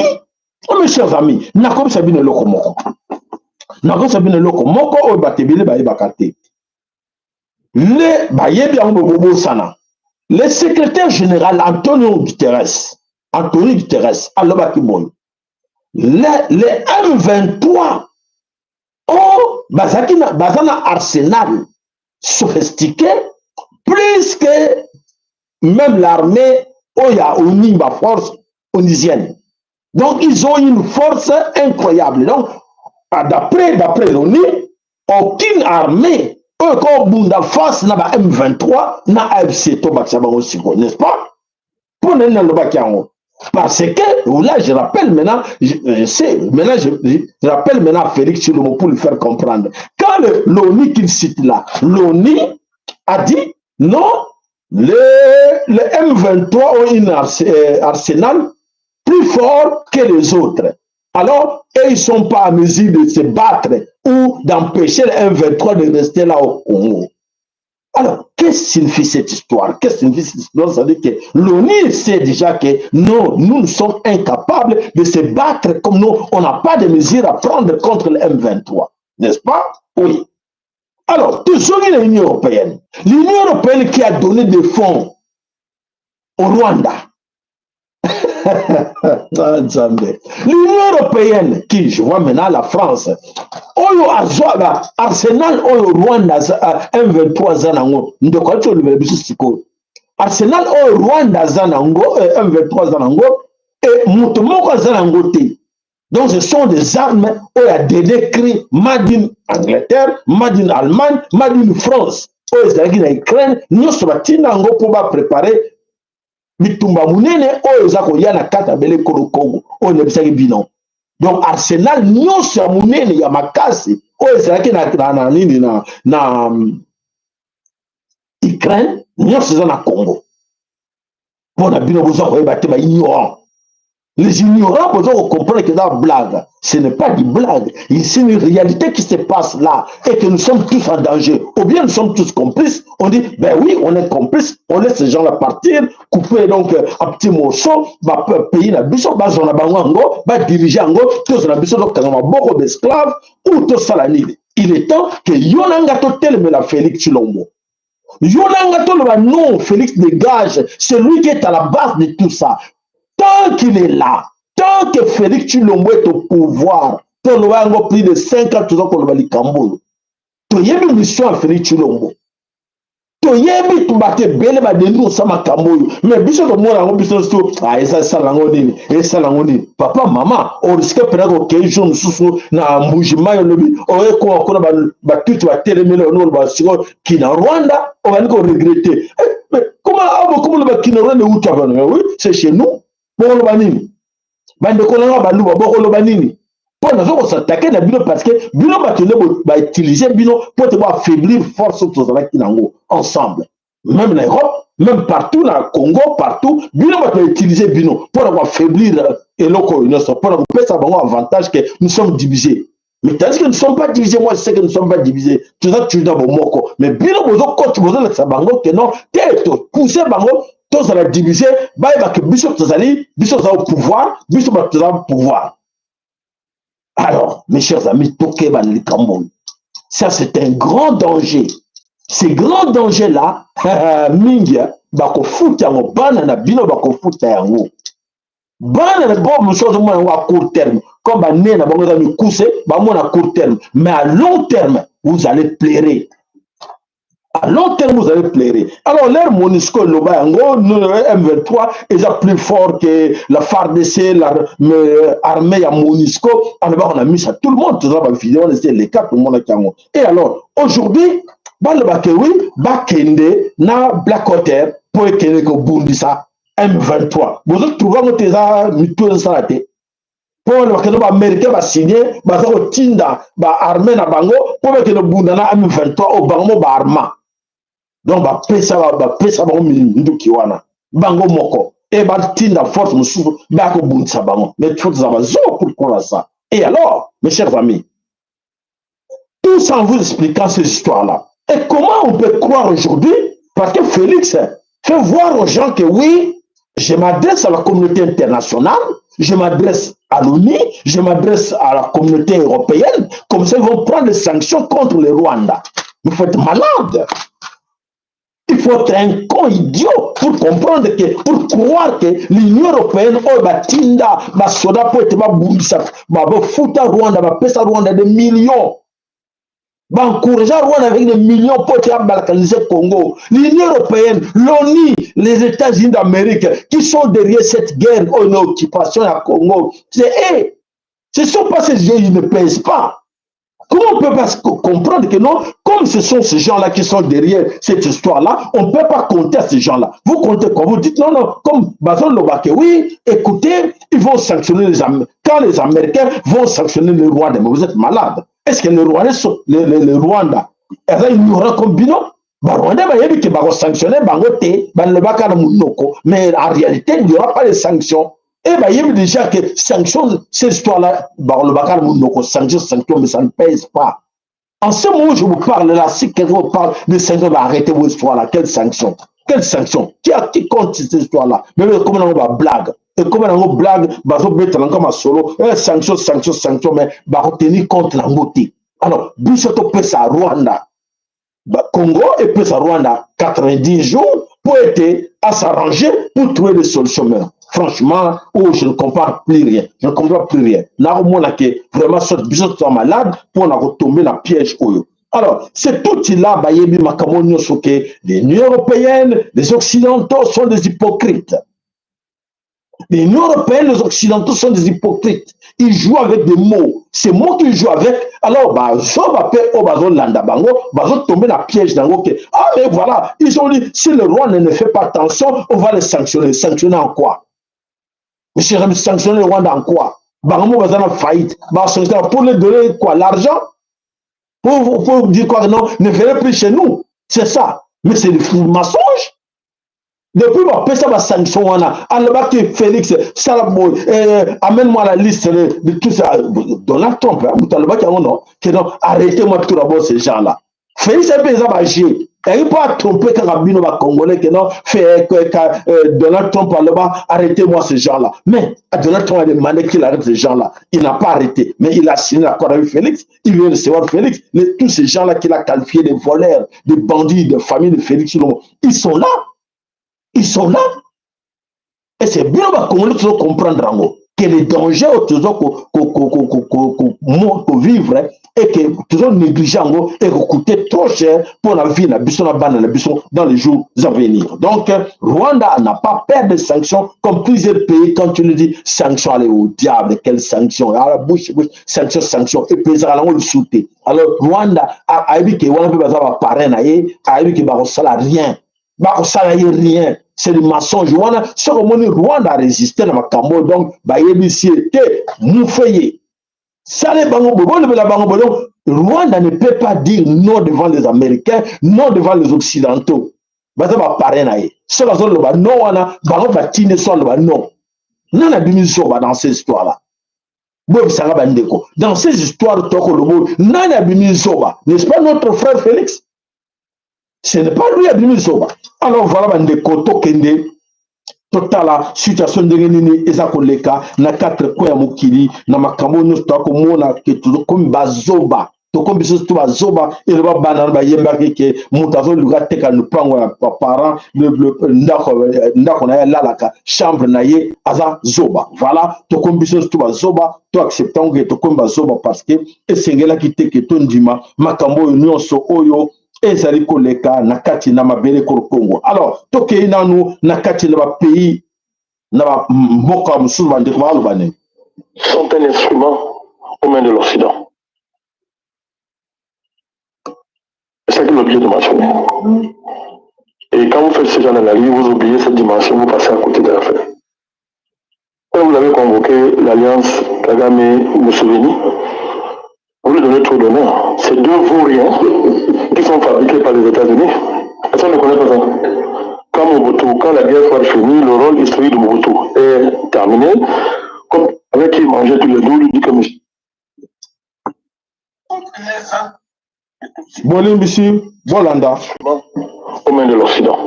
Oh, mes chers amis, nakomisa bino eloko moko, nakomisa bino eloko moko oyo bato ebele bayebaka te. Le bayebi yango, bobosana. Le secrétaire général Antonio Guterres, Antonio Guterres alobaki boye: le M23 oyo bazalaki na, baza na arsenal sophistiqué plus que même l'armée. Oyo ya ONU, ba force onusienne. Donc ils ont une force incroyable. Donc ah, d'après l'ONU, aucune armée oyo kobunda face na ba M23 na AFC, tobakisa bango sikoyo, n'est-ce pas? Mpo na nini nalobaki yango? Parce que là, je rappelle maintenant, je sais maintenant, je rappelle maintenant à Félix Tshilombo pour lui faire comprendre. Quand l'ONU qu'il cite là, l'ONU a dit non, les M23 ont un arsenal plus fort que les autres. Alors, et ils ne sont pas à mesure de se battre ou d'empêcher le M23 de rester là au Congo. Alors, qu'est-ce que signifie cette histoire? Qu'est-ce que signifie cette histoire? Ça veut dire que l'ONU sait déjà que non, nous, nous sommes incapables de se battre comme nous. On n'a pas de mesures à prendre contre le M23. N'est-ce pas? Oui. Alors, toujours l'Union européenne. L'Union européenne qui a donné des fonds au Rwanda. L'Union européenne qui, je vois maintenant la France, oyo azwa ba arsenal oyo Rwanda M23 aza nango, ndeko aliti olobela biso sikoyo, arsenal oyo Rwanda aza nango, M23 aza nango, e moto moko aza nango te. Donc ce sont des armes oyo ya dernier cri, made in Angleterre, made in Allemagne, made in France, oyo ezalaki na Ukraine nyonso batinda yango mpo baprépare bitumba monene oyo eza koya na kati ya bele ekolo Congo oyo nayebisaki bino. Donc arsenal nyonso ya monene ya makasi oyo ezalaki na nini na Ukraine nyonso eza na Congo. Mpo na bino boza koyeba te, baignorant, les ignorants, boza comprendre que eza blague. Ce n'est pas du blague, c'est une réalité qui se passe là et que nous sommes tous en danger, ou bien nous sommes tous complices. On dit ben oui, on est complices, on laisse ces gens-là partir, couper donc un petit morceau ba pays na biso, bazwa na bango yango, badirige yango, tozwa na biso, tokanga maboko d'esclave ou tosala nini? Il est temps que yo na nga totelemela Félix Tshilombo. Yo na nga toloba non, Félix dégage, c'est lui qui est à la base de tout ça. Tant qu'il est là, tant que Félix Tshilombo est au pouvoir, toloba yango plus de 5 ans, toza koloba likambo oyo. Toyebi mission ya Félix Tshilombo, toyebi bato ebele badendi kosala makambo oyo, mais biso tomona yango biso nyonso, eza esala yango nini, esala yango nini? Papa, mama, orisque mpena kokei jour mosusu na Mbujimai, olobi oyekoma kuna, batuti batelemeli, oni oloba sikoyo kina Rwanda, obandi koregretter. Comment bokoma oloba kina Rwanda euta bano? Oui, c'est chez nous. Bokoloba nini, bandeko nanga baluba? Bokoloba nini? Mpo naza kos'attaquer na bino parce que bino bato nde bautiliser bino mpo te boaffaiblir force tozalaki nango ensemble, même na Europe, même partout na Congo, partout. Bino bato bautiliser bino mpo na koaffaiblir eloko oyo nyonso, mpo na kopesa bango avantage que nous sommes divisés. Mais tandis que nous ne sommes pas divisés, moi je sais que nous ne sommes pas divisés, toza toujours na bomoko. Mais bino bozokoti, bozolakisa bango ke non te, topousse bango tozala divisé, bayebake biso tozali, biso toza au pouvoir, biso bato toza au pouvoir. Alors, mes chers amis, tokeba na likambo oyo. Ça, c'est un grand danger. Ce grand danger là, mingi bakofuta yango, bana na bino bakofuta yango, bana na bo mosusu azomona yango à court terme, comme bane na bango eza mikuse, bamona court terme. Mais à long terme, vous allez pleurer. À long terme, vous allez pleurer. Alors l'heure MONUSCO eloba yango, M23 eza plus fort que la FARDC, l'armée ya MONUSCO, alobaka na misa tout le monde, toza bavideo wana esi eleka, tomonaki yango. Et alors aujourd'hui balobaka oui, bakende na Blackwater mpo ekende kobundisa M23. Bozotrouve yango te, eza mitu ezosala te, mpo bakende, baaméricain basigne, baza kotinda baarmée na bango mpo bakende bunda na M23 oyo bango mo baarma. Donc bapesa bango minduki wana bango moko e batinda force mosusu baya kobundisa bango. Mais faut tozala bazoba pour croire ça? Et alors, mes chers amis, tout ça en vous expliquant ces histoires là, et comment on peut croire aujourd'hui? Parce que Félix fait voir aux gens que oui, je m'adresse à la communauté internationale, je m'adresse à l'ONU, je m'adresse à la communauté européenne, comme ça ils vont prendre des sanctions contre le Rwanda. Il faut être malade. Il faut être un con idiot pour comprendre que, pour croire que l'Union européenne, oyo batinda basoda po ete babundisa, bafuta Rwanda, bapesa Rwanda des millions. Baencouragea Rwanda avec des millions mpo ete abalkaniser Congo. L'Union européenne, l'ONU, les États-Unis d'Amérique qui sont derrière cette guerre oyo na occupation ya Congo, c'est eux. Ce sont pas ces gens, ils ne pèsent pas. Comment on peut pas comprendre que non, comme ce sont ces gens-là qui sont derrière cette histoire-là, on ne peut pas compter à ces gens-là. Vous comptez quoi? Vous dites non, non, comme Bazon Lobake, oui, écoutez, ils vont sanctionner les Américains. Quand les Américains vont sanctionner le Rwanda, mais vous êtes malade. Est-ce que le Rwanda, le Rwanda, eza ignorant comme bino? Barwandais bayebi ke bakosanctionne bango te, balobaka na monoko, mais en réalité il n'y aura pas de sanctions. Et bayebi déjà que sanction, cette histoire-là, balobaka na monoko, sanction, sanction, mais ça ne pèse pas. En ce moment où je vous parle là, si quelqu'un vous parle de sanctions, va arrêter vos histoires-là. Quelle sanction? Quelle sanction? Qui compte cette histoire-là? Mais comment on va blague? Et comment on blague? Bazobetela yango masolo, eh, sanction, sanction, sanction, mais bakotenir compte nango te. Alors, biso topesa Rwanda, Congo epesa Rwanda 90 jours pour ete as'arranger pour trouver des solutions. Mais franchement, oh, je ne comprends plus rien. Je ne comprends plus rien. Nakomona ke vraiment soit biso toza malade mpona kotomber na piège oyo. Alors, c'est tout là, bayebi makambo nyonso ke l'Union européenne, les Occidentaux sont des hypocrites. L'Union européenne, les Occidentaux sont des hypocrites. Ils jouent avec des mots. Ces mots qu'ils jouent avec, alors, bazoba pe oyo bazolanda bango, bazotomber na piège nango ke, ah, mais voilà, ils ont dit, si le Rwanda ne fait pas attention, on va les sanctionner. Sanctionner en quoi? Monsieur, sanctionner le Rwanda en quoi? Bango baza na faillite. Basanctionner pour les donner quoi? L'argent? Pour dire quoi? Non, ne venez plus chez nous. C'est ça. Mais c'est du mensonge. Depuis bapesa basanction wana, alobaki Félix sala boye, eh, amène-moi la liste de tout ça. Donald Trump, moto alobaki yango, non, que non, arrêtez-moi tout d'abord ces gens là. Félix mpe eza baje eyaki mpo atrompe kaka bino bacongolais ke non, fait, Donald Trump aloba arrêtez-moi ces gens là. Mais Donald Trump a demandé qu'il arrête ces gens là, il n'a pas arrêté, mais il a signé l'accord avec Félix. Il vient de recevoir Félix. Tous ces gens là qu'il a qualifiés de voleurs, de bandits, de famille de Félix, ils sont là, ils sont là. Et c'est bien bacongolais tozo comprendre yango que le danger oyo tozo kovivre et que tozo négliger yango ekocoûter trop cher pour la vie na biso na bana na biso dans les jours à venir. Donc Rwanda n'a pas peur de sanctions comme plusieurs pays. Quand tu nous dis sanctions, allez au diable. Quelle sanction? À la bouche, bouche, sanction, sanction, epesaka nango lisusu te. Alors Rwanda ayebi ke wana mpe baza baparrain na ye, ayebi ke bakosala rien, bakosala ye rien, c'est le mensonge wana. Soki omoni Rwanda arésister na makambo, donc bayebisi ye te, mufe ye sale bango boye, bolobela bango boye. Donc Rwanda ne peut pas dire non devant les Américains, non devant les Occidentaux. Baza baparrain na ye. Soki azoloba non wana, bango batindi so aloba non. Nani abimi zoba dans ces histoires là? Boyebisanga bandeko, dans ces histoires tokoloba oyo, nani abimi zoba? N'est-ce pas notre frère Félix? Ce n'est pas lui abimi zoba? Alors voilà bandeko, tokende totala situation ndenge nini eza koleka na quatre coin ya mokili na makambo nyonso. Toakomona ke tokomi bazoba, tokomi biso to bazoba. Eloba bana na bayembaki ke moto azoluka ateka lupango ya parent, ndako na ye alalaka, chambre na ye, aza zoba. Voilà, tokomi biso to bazoba. Toaccepte yango ke tokomi bazoba parce que esengelaki te ke tondima makambo oyo nyonso oyo ezali koleka na kati na mabele kolo Kongo. Alors tokei nanu na kati na bapays, na bamboka mosusu, bandeko baloba nini? Sont un instrument aux mains de l'Occident. C'est ça qu'il a oublié de mentionner. Et quand vous faites ce genre d'analyse, vous oubliez cette dimension, vous passez à côté de l'affaire. Quand vous avez convoqué l'alliance Kagame-Museveni, vous lui donnez trop d'honneur. C'est deux vauriens qui sont fabriqués par les États-Unis. Personne ne connaît pas ça. Quand Mobutu, quand la guerre froide finie, le rôle historique de Mobutu est terminé. Comme avec qui il mangeait tous les deux, lui dit que Bolimbisi, bolanda. Aux mains de l'Occident.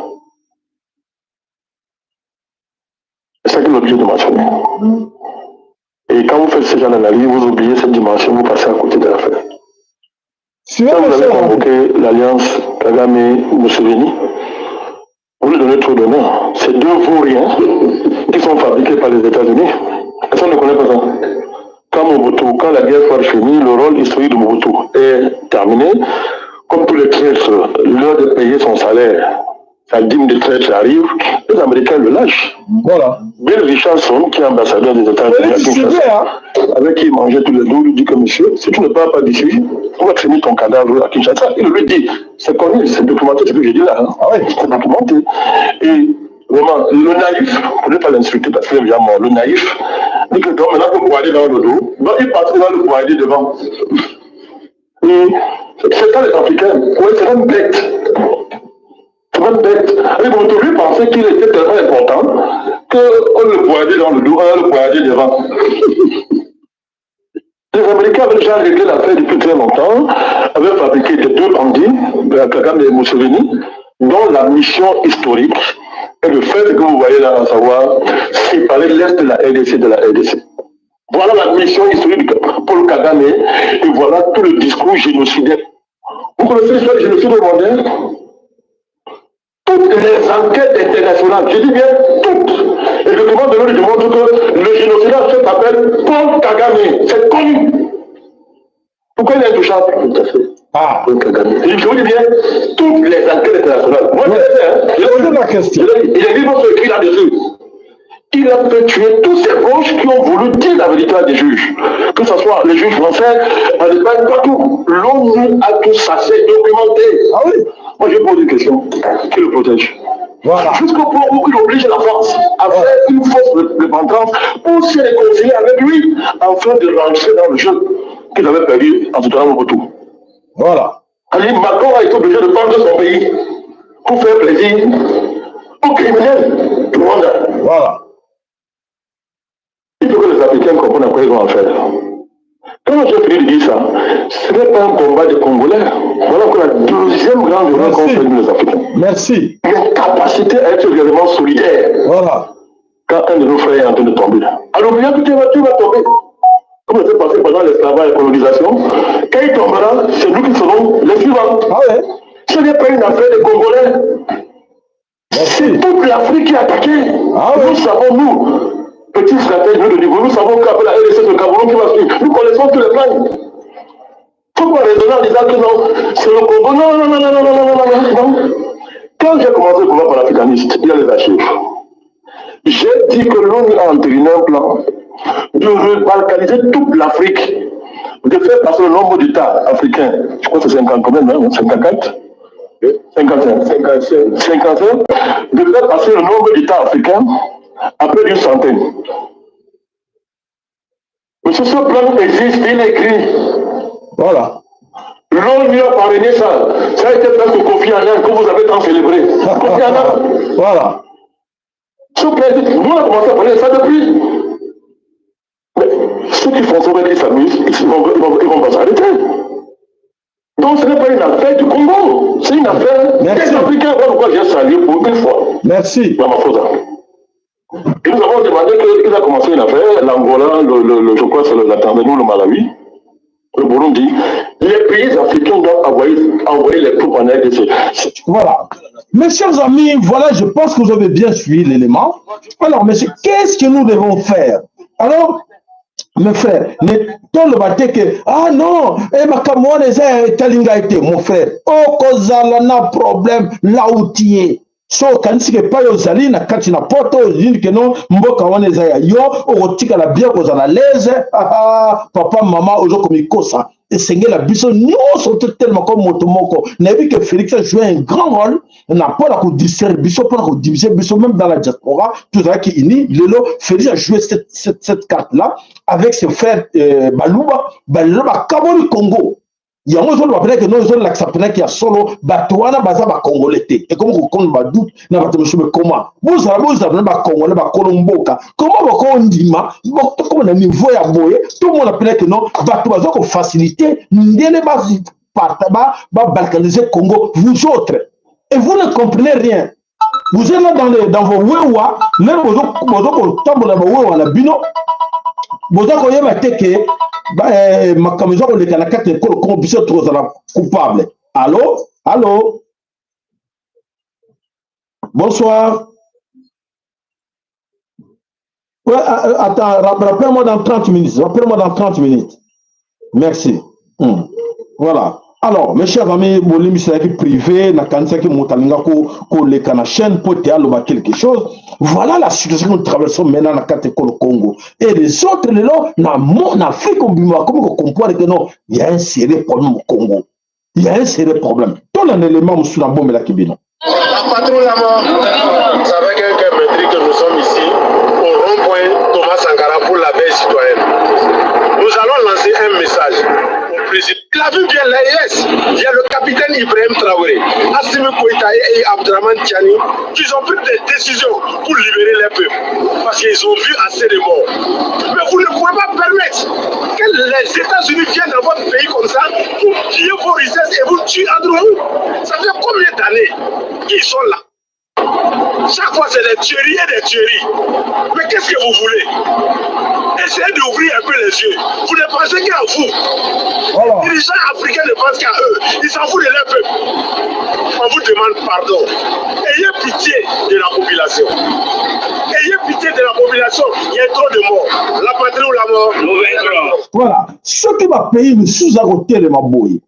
C'est ça qu'il est obligé de mentionner. Et quand vous faites ce genre d'analyse, vous oubliez cette dimension, vous passez à côté de l'affaire. Quand vous avez convoqué l'alliance Kagame-Museveni, vous lui donnez trop d'honneur. C'est deux vauriens qui sont fabriqués par les États-Unis. Personne ne connaît pas ça. Quand Quand Mobutu, quand la guerre froide finie, le rôle historique de Mobutu est terminé. Comme tous les traîtres, l'heure de payer son salaire, sa dîme de traître arrive, les Américains le lâchent. Voilà. Bill Richardson, qui est ambassadeur des États-Unis, hein. avec qui il mangeait tous les jours, lui dit que monsieur, si tu ne pars pas d'ici, on va traîner ton cadavre à Kinshasa. Il lui dit, c'est connu, c'est documenté ce que j'ai dit là. Hein. Ah oui. C'est documenté. Et vraiment, le naïf, pour ne pas l'insulter parce qu'il est déjà mort, le naïf, dit que donc maintenant pour aller dans le dos, donc il partit dans le poignet devant. Et c'est ça les Africains, ouais, c'est même bête. C'est même bête. Et bon, lui pensait qu'il était tellement important qu'on le poignardait dans le dos, on le poignardait devant. Les Américains avaient déjà réglé l'affaire depuis très longtemps, avaient fabriqué des deux bandits, Kagame et Museveni, dont la mission historique est le fait que vous voyez là, à savoir séparer l'Est de la RDC de la RDC. Voilà la mission historique de Paul Kagame et voilà tout le discours génocidaire. Vous connaissez l'histoire du génocide rwandais? Toutes les enquêtes internationales, je dis bien toutes, et le document de l'ONU démontre que le génocidaire s'appelle Paul Kagame, c'est connu. Pourquoi il est intouchable? Tout à fait. Ah. Paul Kagame. Et je vous dis bien, toutes les enquêtes internationales. Moi, je l'ai fait, hein. Je pose la question. Il y a des livres écrits là-dessus. Il a fait tuer tous ses proches qui ont voulu dire la vérité à des juges. Que ce soit les juges français, en Espagne, partout. L'ONU a tout ça, c'est documenté. Ah oui. Moi, je pose une question. Qui le protège? Voilà. Jusqu'au point où il oblige la France à faire une fausse repentance pour se réconcilier avec lui, afin de rentrer dans le jeu qu'il avait perdu en soutenant Mobutu. Voilà. Alors, Macron a été obligé de vendre son pays pour faire plaisir aux criminels du Rwanda. Voilà. Il faut que les Africains comprennent à quoi ils ont affaire. Quand j'ai fini de dire ça, ce n'est pas un combat des Congolais. Voilà que la deuxième grande erreur qu'on fait nous les Africains. Merci. L'incapacité à être réellement solidaire. Voilà. Quand un de nos frères est en train de tomber. Alors, bien que tu vas tomber. Comme ça s'est passé pendant l'esclavage et la colonisation, quand il tombera, c'est nous qui serons les suivants. Ah ouais. Ce n'est pas une affaire des Congolais. Merci. C'est toute l'Afrique qui est attaquée. Ah ouais. Nous savons, nous, petits stratèges de niveau, nous savons qu'après la RDC, c'est le Cameroun qui va suivre. Nous connaissons tous les plans. Faut pas raisonner en disant que non, c'est le Congo. Non, non, non, non, non, non, non, non, non, non. Quand j'ai commencé le combat panafricaniste, il y a les archives. J'ai dit que l'ONU a entériné un plan de rebalkaniser toute l'Afrique, de faire passer le nombre d'États africains, je crois que c'est 50 quand même, hein, 54, 55, 55, 55, de faire passer le nombre d'États africains à près d'une centaine. Monsieur, ce plan existe, il est écrit. Voilà. L'ONU a parrainé ça. Ça a été fait sous Kofi Annan, que vous avez tant célébré. Kofi Annan. Voilà. Ce plan existe. Nous, on a commencé à parler de ça depuis. Mais ceux qui font ça, ils s'amusent, ils vont pas s'arrêter. Donc ce n'est pas une affaire du Congo, c'est une affaire des Africains. Voilà pourquoi j'ai salué pour une fois. Merci. Ramaphosa. Et nous avons demandé qu'il a commencé une affaire, l'Angola, je crois que c'est la Tanzanie, le Malawi, le Burundi. Les pays africains doivent envoyer les troupes en RDC. Voilà. Mes chers amis, voilà, je pense que vous avez bien suivi l'élément. Alors, messieurs, qu'est-ce que nous devons faire? Alors, mes frères, ne toloba te que, ah non, eh, makambo wana eza etali ngai te, mon frère. Okozala na problème là où tu es. So okanisi ke epai ozali na kati na poto olingi ke non mboka wana eza ya yo, okotikala bien kozala l'aise. Papa, mama, ozokomikosa. Esengela biso nyonso totelema ko moto moko. Nayebi ke Félix a joué un grand rôle na mpona kodistraire biso, mpona kodiviser biso, même dans la diaspora tozalaki uni. Lelo Félix a joué cette carte là avec ses frères Baluba. Balelo bakaboli Congo. Yango ezoloba mpenza ke non, ezolakisa mpenza ke ya solo bato wana baza bakongole te. Ekomi kokoma badoute na bato mosusu. Me koma bozala mpenza bakongole, bakolo mboka, koma bakondima tokoma na niveau ya boye, tomona mpenza ke non, bato baza kofacilite ndenge babalkaniser Congo. Vous autres, et vous ne comprenez rien. Vous êtes là dans vos wewa, lelo bozo kotambola bawewa na bino, boza koyeba te ke makambo eza koleka na kati ya ekolo Congo, biso tokozala coupable. Allo, allo, bonsoir. Ouais, attends, rappelle-moi dans 30 minutes. Rappelle-moi dans 30 minutes. Merci. Voilà. Alors, mes chers amis, bolimbisi, privé, nakanisaki moto alinga koleka na chaîne po te aloba quelque chose. Voilà la situation que nous traversons maintenant na kati ekolo Congo. Et les autres lelo na na Afrique mobimba bakomi kocomprendre que non, il y a un sérieux problème au Congo. Il y a un sérieux problème. Tolanda élément mosusu nabombelaki bino. La patrouille la mort. C'est avec un cœur meurtri que nous sommes ici au rond-point Thomas Sankara pour la veille citoyenne. Nous allons lancer un message au président. Il a vu bien l'AES. Il y a le capitaine Ibrahim Traoré, Assimi Goïta et Abdraman Tiani qui ont pris des décisions pour libérer les peuples. Parce qu'ils ont vu assez de morts. Mais vous ne pouvez pas permettre que les États-Unis viennent dans votre pays comme ça pour piller vos richesses et vous tuer entre vous. Ça fait combien d'années qu'ils sont là? Chaque fois, c'est des tueries et des tueries. Mais qu'est-ce que vous voulez? Essayez d'ouvrir un peu les yeux. Vous ne pensez qu'à vous. Voilà. Les dirigeants africains ne pensent qu'à eux. Ils s'en foutent de leur peuple. On vous demande pardon. Ayez pitié de la population. Ayez pitié de la population. Il y a trop de morts. La patrie ou la mort. Nous vaincrons. Voilà. Soki bapays misusu akotelema boye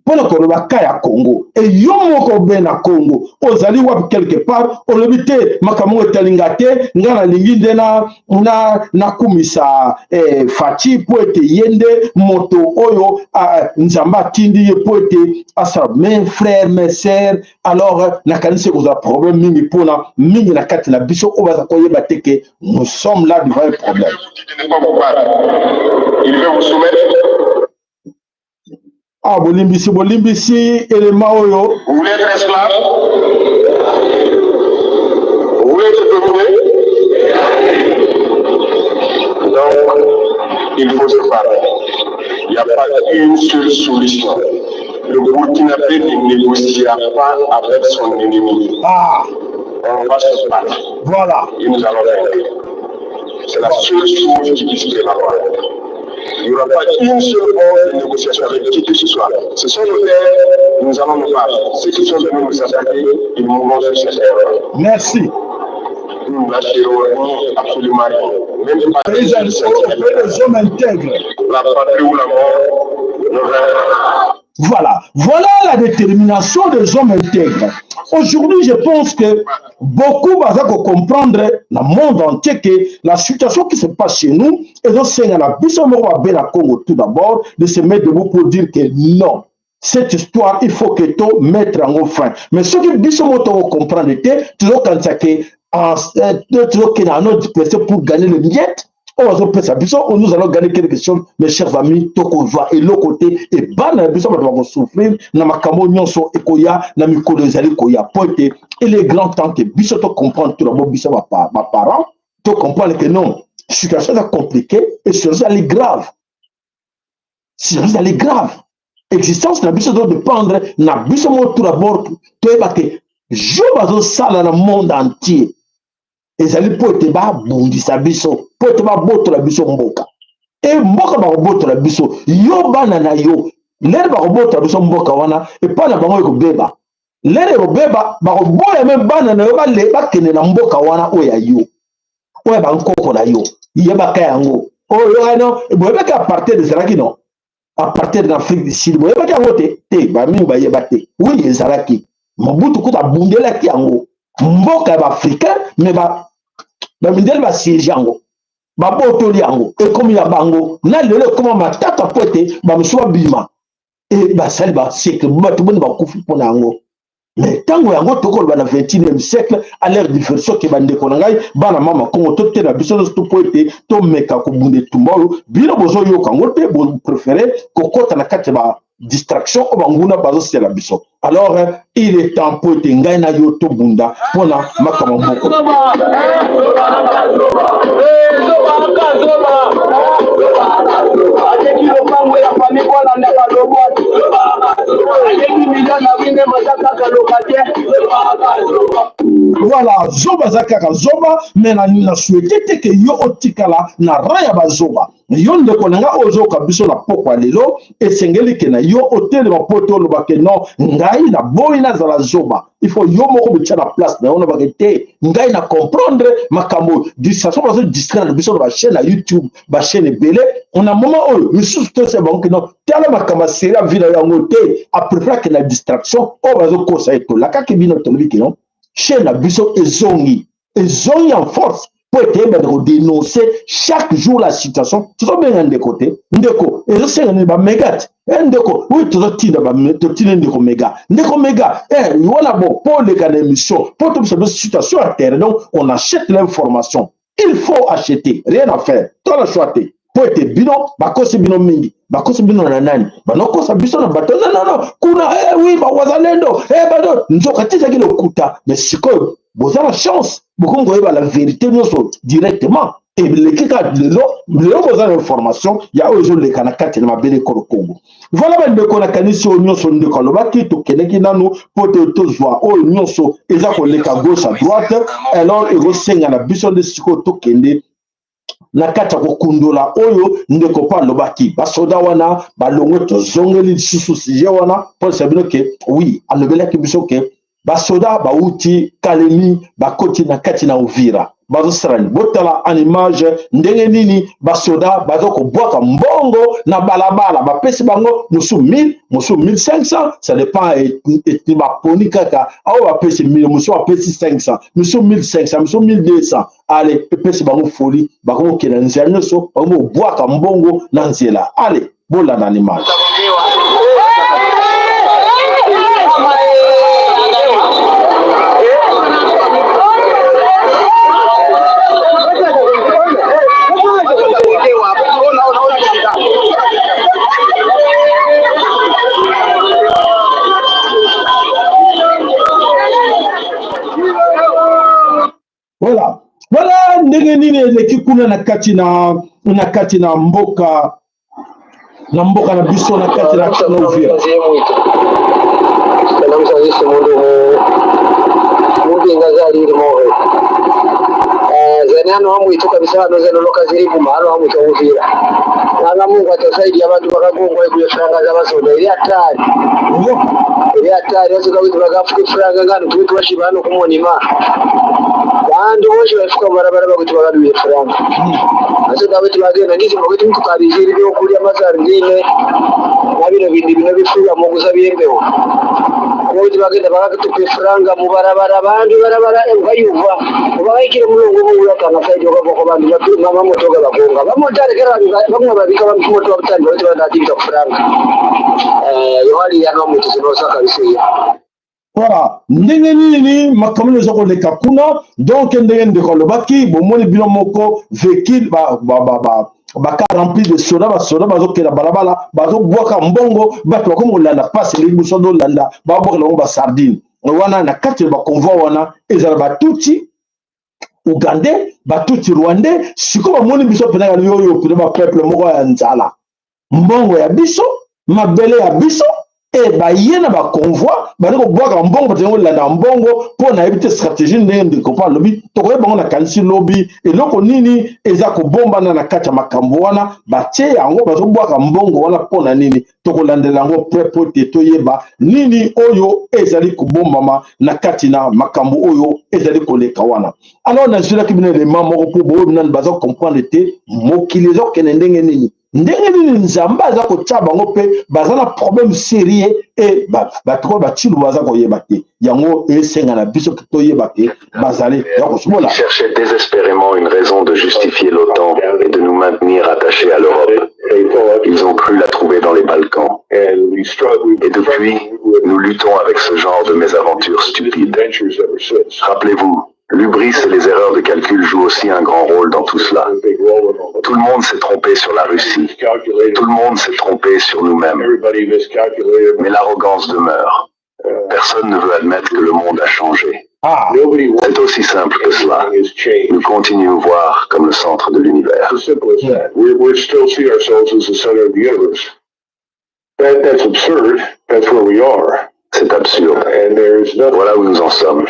mpona koloba ka ya Congo, e yo moko be na Congo ozali wapi? Quelque part olobi te makambo oyo etali nga te, nga nalingi nde na nakumisa Fatshi mpo ete ye nde moto oyo Nzambe atindi ye mpo ete asala. Mes frères, mes sœurs, alors nakanisi ekozala problème mingi mpona mingi na kati na biso oyo baza koyeba te ke nous sommes là devant un problème. Il ne pas vous battre. Il veut vous soumettre. Ah, bolimbisi, bolimbisi, élément oyo. Vous voulez être esclave? Vous voulez être dominé? Donc, il faut se battre. Il n'y a pas une seule solution. Le Burkinabé ne négociera pas avec son ennemi. Ah. On va se battre. Voilà. Et nous allons vaincre. C'est la seule chose qui puisse prévaloir. Il n'y aura pas une seule heure de négociation avec qui que ce soit. Ce sont nos terres, nous allons nous battre. Ceux qui sont venus nous attaquer, ils mourront sur cette terre. Merci. Nous ne lâcherons rien, absolument rien. Même pas Pays des hommes intègres. La patrie ou la mort, nous vaincrons. Voilà. Voilà la détermination des hommes intègres. Aujourd'hui, je pense que beaucoup vont comprendre dans le monde entier que la situation qui se passe chez nous, et donc c'est la biso moko na Congo tout d'abord, de se mettre debout pour dire que non, cette histoire, il faut que tout mettre en fin. Mais ce que biso moko comprendre, toujours quand ça que toujours qu'il y a un autre pour gagner le miette, oyo azopesa biso, nous allons gagner quelque chose. Mes chers amis, tokozwa eloko te e bana na biso bato bakosouffrir na makambo nyonso ekoya na mikolo ezali koya, po ete il est grand temps que biso tocomprendre tout d'abord, biso baparent, tocomprendre que non, situation eza compliqué et situation ezali grave, situation ezali grave. Existence na biso ezodépendre na biso moko tout d'abord. Toyeba ke jour bazosala na monde entier ezali mpo ete babundisa biso, mpo ete babotola biso mboka. E mboka bakobotola biso, yo bana na yo lere bakobotola biso mboka wana, epai na bango ekobeba. Lere ekobeba, bakoboya me bana na yo bakende na mboka wana oyo ya yo, oyo ya bankoko na yo. Yebaka yango oyo wana, boyebaki apartheid ezalaki? Non, apartheid na Afrique du Sud, boyebaki yango te? Te, bamingi bayeba te. Oui, ezalaki. Mobutu kuta abundelaki yango, mboka ya baafricain, mais bamindele basiége yango, babotoli yango, ekomi ya bango. Na lelo ekoma matata po ete bamosusu babima e basali basiècle, bato boni bakufi mpona yango. Mais ntango yango tokoloba na 21e siècle, à l'ère diversion, ke bandeko na ngai, bana mama Kongo, totela biso nyonso to po ete tomeka kobunda etumba oyo. Bino bozoyoka yango te, bopréféré kokɔta na kati ya ba distraction oyo banguna bazosela biso. Alors il est temps po ete ngai na yo tobunda mpona makambo moko. Aleki lopango ya famille kolandaka lobwati, aleki milio na bine baza kaka locataire. Voilà, zoba aza kaka zoba, mais na souhaite te ke yo otikala na rang ya bazoba. Yo ndeko na nga oyo ozoyoka biso na pokwa lelo, esengeli ke na yo otelema mpo te oloba ke non, ngai naboyi nazala zoba. Il faut yo moko mitya na place na yo, olobaka te ngai na comprendre makambo distraction bazo distraire biso na bachaîne ya YouTube, bachaîne ebele na moment oyo. Misusu tosa bango ke non, tala makambo ya seri ya vie na yo yango te, apréféré ke na distraction oyo bazokosa ye. Tolakaki bino, tolobi ke non, chaîne na biso ezongi, ezongi en force mpo ete yebanda kodénoncer chaque jour la situation. Tozobenga ndeko te, ndeko ezosenga nini, bamega te. Ndeko oyo tozotinda, totinda ndeko mega, ndeko mega wana bo mpo oleka na émission mpo tobisa biso situation ya terrain. Donc on achète l'information, il faut acheter, rien à faire, tona choix te, mpo ete bino bakosi bino mingi. Bakosi bino na nani? Banokosa biso na bato nonono kuna, oui, bawazalendo, bado nzoka te ezalaki lokuta. Mais sikoyo boza na chance, bokomi koyeba la vérité nyonso directement. Eleki kaka lelo, lelo boza na information ya oyo ezoleka na kati na mabele ekolo Kongo. Voilà bandeko, nakanisi oyo nyonso ndeko alobaki, tokendeki nanu mpo te tozwa oyo nyonso eza koleka gauche à droite. Alors ekosenga na biso nde sikoyo tokende na kati ya kokundola oyo ndeko mpo alobaki, basoda wana balongwe. Tozongeli lisusu sujet wana mpo bino ke oui, alobelaki biso ke basoda bauti Kalemi, bakoti na kati na Uvira, bazosala nini? Botala en image ndenge nini basoda baza kobwaka mbongo na balabala. Bapesi bango mosu 1000, mosu 1500, ça dépend ethnie baponi kaka. Awa bapesi 1000, mosu bapesi 500, mosu 1500, mosu 1200. Ale, epesi bango foli, bakomokende nzela nyonso, bakomobwaka mbongo na nzela. Ale, bolanda na image. Voilà, voilà ndenge nini eleki kuna na kati na mboka na biso, na kati na Uvira. Namusazise mundu mubinga zalili mohe zene hano hamwitu kabisa, hano zeno loka ziri guma hano hamwitu Uvira. Nanga Mungu atasaidia, abantu bakagongwa ikuyo franga z'abasoda iri hatari, iri hatari. Asuka kuti bakafuka ifranga ngano tuwe twashiba hano kumonima, bantu boshe bafuka barabara bakuti bakaduye franga. Asuka kuti bagenda ndizima kuti mtukabizira ibyokurya, amasardine na bino bindi bino bifuya mu gusa byembeho, kuti bagenda bakatupa ifranga mu barabara, bantu barabara ukayuva ubakaikire mulongo ubuyatanga saidi ukavako bantu mamotoka bagonga bamotari kera bamwe babika bamoto bakutandi bakuti bandatibita kufranga yohali yana mutu zinosa kabisa iyo. Voilà ndenge nini makambo eza koleka kuna. Donc ndenge ndeko alobaki, bomoni bino moko véhicule baka rempli de soda, basoda bazokenda balabala, bazobwaka mbongo, bato bakomi kolanda mpasi ndenge biso tolanda, babwaka bango basardine wana na kati ya baconvoi wana. Ezala batutsi ougandais, batutsi rwandais. Sikoyo bamoni biso mpenza kaka oyo mpenza bapeuple moko ya nzala, mbongo ya biso, mabele ya biso, e baye na baconvoi, bali kobwaka mbongo, bato yango kolanda mbongo mpo nayebi te stratégie. Ndenge ndeko mpo alobi, tokoyeba bango nakanisi lobi eloko nini eza kobombana na kati ya makambo wana. Batie yango, bazobwaka mbongo wana mpo na nini? Tokolandela yango pre po te toyeba nini oyo ezali kobombama na kati na makambo oyo ezali koleka wana. Alors nazwelaki bino elema moko mpo boyo nani baza comprendre te mokili ezokende ndenge nini, ndenge nini Nzambe aza kotia bango mpe baza na problème sérieux e bato oyo bachilu baza koyeba te. Yango esenga na biso toyeba te bazali ya kosubola. Cherchait désespérément une raison de justifier l'OTAN et de nous maintenir attachés à l'Europe. Ils ont cru la trouver dans les Balkans. Et depuis, nous luttons avec ce genre de mésaventures stupides. Rappelez-vous, l'hubris et les erreurs de calcul jouent aussi un grand rôle dans tout cela. Tout le monde s'est trompé sur la Russie. Tout le monde s'est trompé sur nous-mêmes. Mais l'arrogance demeure. Personne ne veut admettre que le monde a changé. Ah. C'est aussi simple que cela. Nous continuons à voir comme le centre de l'univers. As simple as that. We still see ourselves as the center of the universe. That's absurd. That's where we are. C'est absurde. And there's nothing Voilà où nous en sommes.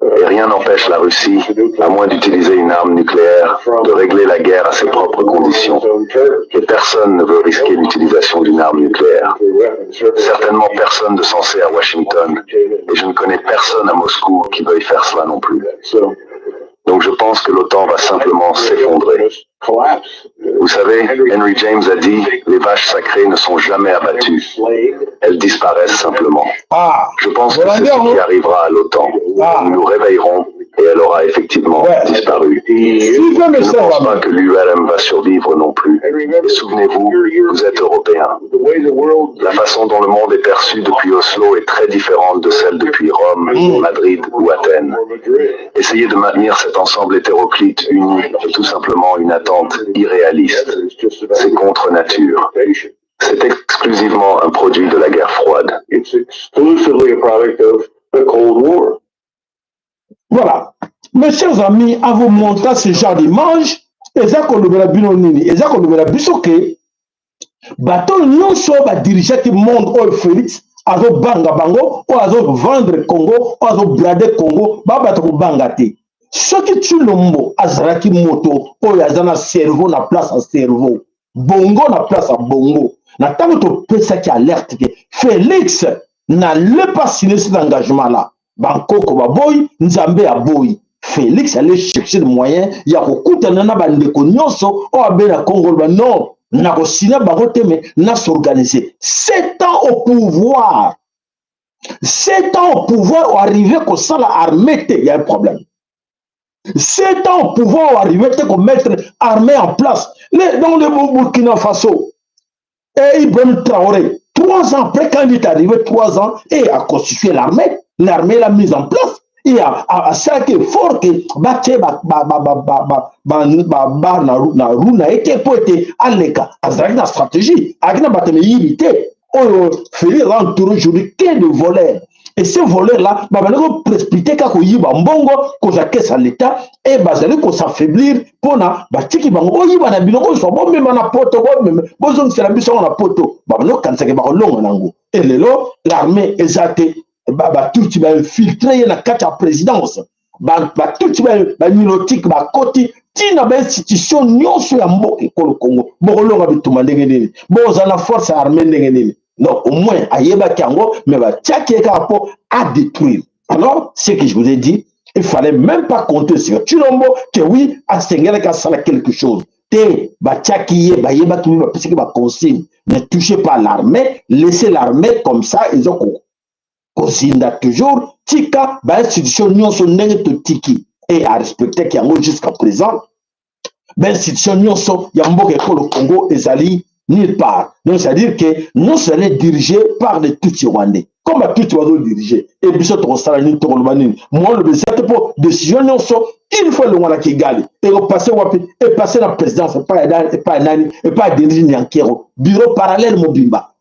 Et rien n'empêche la Russie, à moins d'utiliser une arme nucléaire, de régler la guerre à ses propres conditions. Et personne ne veut risquer l'utilisation d'une arme nucléaire. Certainement personne de sensé à Washington, et je ne connais personne à Moscou qui veuille faire cela non plus. Donc je pense que l'OTAN va simplement s'effondrer. Vous savez, Henry James a dit, les vaches sacrées ne sont jamais abattues. Elles disparaissent simplement. Ah, Je pense que c'est ce qui arrivera à l'OTAN. Ah. Nous nous réveillerons et elle aura effectivement disparu. Suivez Je mes ne chers pense pas amis. que l'URM va survivre non plus. Et souvenez-vous, vous êtes européen. La façon dont le monde est perçu depuis Oslo est très différente de celle depuis Rome, Madrid ou Athènes. Essayer de maintenir cet ensemble hétéroclite uni est tout simplement une attente irréaliste. C'est contre nature. C'est exclusivement un produit de la guerre froide. Voilà. Mes chers amis, en vous montrant ce genre d'image, eza kolobela bino nini? Eza kolobela biso ke bato nyonso oyo badirigeaki monde oyo Félix azobanga bango, oyo azovendre Congo, oyo azobrader Congo, ba bato kobanga te. Soki Tshilombo azalaki moto oyo aza na cerveau na place ya cerveau, bongo na place ya bongo, na ntango topesaki alerte ke Félix n'allait pas signer cet engagement là, bankoko baboyi, Nzambe aboyi. Félix allait chercher le moyen ya kokutana na bandeko nyonso oyo abe na Congo, loba non, nakosinya bango te, me nas'organiser. 7 ans au pouvoir, 7 ans au pouvoir, oarrive kosala armée te, y a un problème. 7 ans au pouvoir, oarrive te komettre armée en place. Dans le Burkina Faso et Ibrahim Traoré, 3 ans après, quand il est arrivé, 3 ans, et a constitué l'armée, l'armée l'a mise en place et asalaki effort ke batie ba na ru na ye te mpo ete aleka. Azalaki na stratégie, azalaki na bato miyibi te. Oyo Félix aza entouré aujourd'hui que de voleurs, et ces voleurs là babandi koprécipiter kaka koyiba mbongo, kozwa caisse ya l'État, e bazali kos'affaiblir mpona batiki bango boyiba na biloko ozwa, bomema na poto, bomema, bozongisela biso yango na poto. Babandi kokanisaka bakolonga nango. E lelo l'armée eza te. Batutsi bainfiltre ye na kati ya présidence, batutsi banilotique bakoti ntina bainstitution nyonso ya mboka ekolo Congo. Bokolonga bitumba ndenge nini? Bozala na force armée ndenge nini? Donc au moins ayebaki yango, mais batiaki ye kaka mpo adétruire. Alors, ce que je vous ai dit, il fallait même pas compter sur Tshilombo que oui, asengelaki asala quelque chose te. Batiaki ye, bayebaki mi bapesaki baconsigne: ne touchez pas l'armée, laissez l'armée comme ça, eza kozinda toujours, tika bainstitution nyonso ndenge totiki. E arespectaki yango jusqu'à présent. Bainstitution nyonso ya mboka ekolo Congo ezali nulle part. Donc c'est à dire que nyonso ezali dirigé par les Tutsi rwandais. Comme batutsi bazodirige, e biso tokosala nini? Tokoloba nini? Mwa loba eza te, mpo décision nyonso il faut elongwa na Kigali, ekopase wapi? Epase na présidence epai ya nani? Epai ya Denis Nyankero. Bureau parallèle mobimba,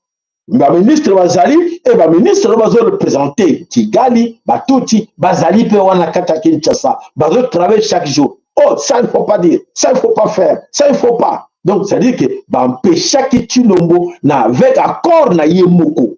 baministre bazali, e baministre oyo bazoreprésente Kigali, batutsi bazali mpe wana kati ya Kinshasa, bazotravaille chaque jour. Oh, ça il faut pas dire ça, il faut pas faire ça, il faut pas. Donc c'est à dire que bampeshaki Tshilombo na avec accord na ye moko.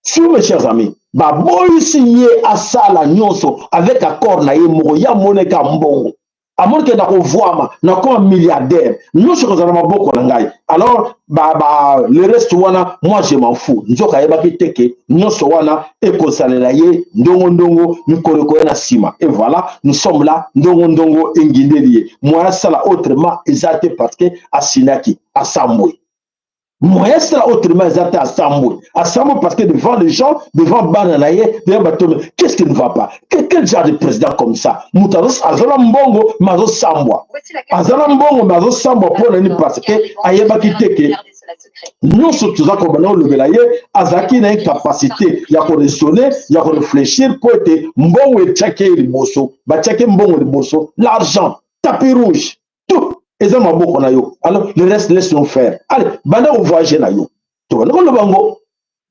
Sur mes chers amis, baboyisi ye asala nyonso avec accord na ye moko. Ye amoneka mbongo, amonike na kovwama, nakoma milliardaire, nyonso kozala na maboko na ngai. Alors ba, le reste wana, moi je m'en fous. Nzoka ayebaki te ke nyonso wana ekosalela ye ndongo ndongo mikolo ekoya na nsima. Et voilà, nous sommes là, ndongo ndongo engindeli ye. Moyen asala autrement eza te, parce que asinaki, asambwe. Moyen asala autrement eza te, asambwe, asambwe, parce que devant les gens, devant bana na ye, devant bato, qu'est-ce qui ne va pas? Quel genre de président comme ça? Moto azala mbongo me azosambwa, azala mbongo me azosambwa. Mpo na nini? Parce que ayebaki te ke nyonso toza kobanda kolobela ye, azalaki na incapacité ya koraisonner, ya koréfléchir, mpo ete mbongo etiaki ye liboso. Batiaki mbongo liboso, l'argent, tapis rouge, tout eza maboko na yo. Alors le reste, laisse nous faire. Allez, banda kovoyage na yo, tobanda koloba ngo.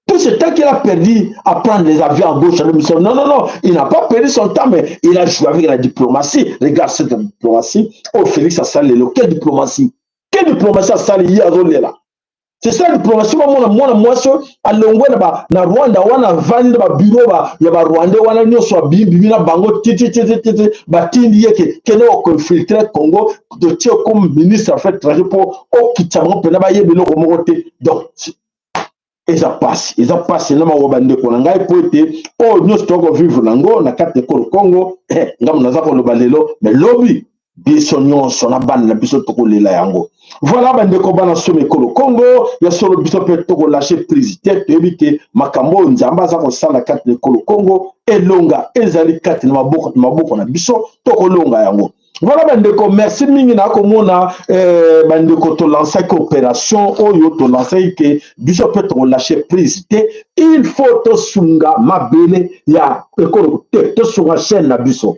Tout ce temps qu'il a perdu à prendre les avions à gauche, à droite, non, non, non, il n'a pas perdu son temps, mais il a joué avec la diplomatie. Regarde cette diplomatie. Oh, Félix asali, quelle diplomatie? Quelle diplomatie asali, là? C'est ça diplomatie. Bamona mwana mwasi alongwe na, ba, na Rwanda wana, avandi na babiro ba, ya Barwandais wana nyonso, abimibimi na bango tititititi, batindi ye ke kende koinfiltre Congo, totie comme ministre affaires étranger mpo okitisa bango mpena bayeba eloko moko te. Donc eza pasi, eza pasi na mawa, bandeko na ngai, mpo ete oyo nyonso tokovivre nango na kati ekolo Congo, ngambo naza koloba lelo, mais lobi biso nyonso na bana na biso tokolela yango. Voilà, bandeko bana somi ekolo Congo, ya solo biso mpe tokolâcher prise te. Toyebi ke makambo oyo Nzambe aza kosala kati na ekolo Congo, elonga ezali kati na maboko na biso, tokolonga yango. Voilà, bandeko, merci mingi. Na komona bandeko, tolansaki opération oyo, tolansaki ke biso mpe tokolâcher prise te. Il faut tosunga mabele ya ekolo te, tosunga chaîne na biso.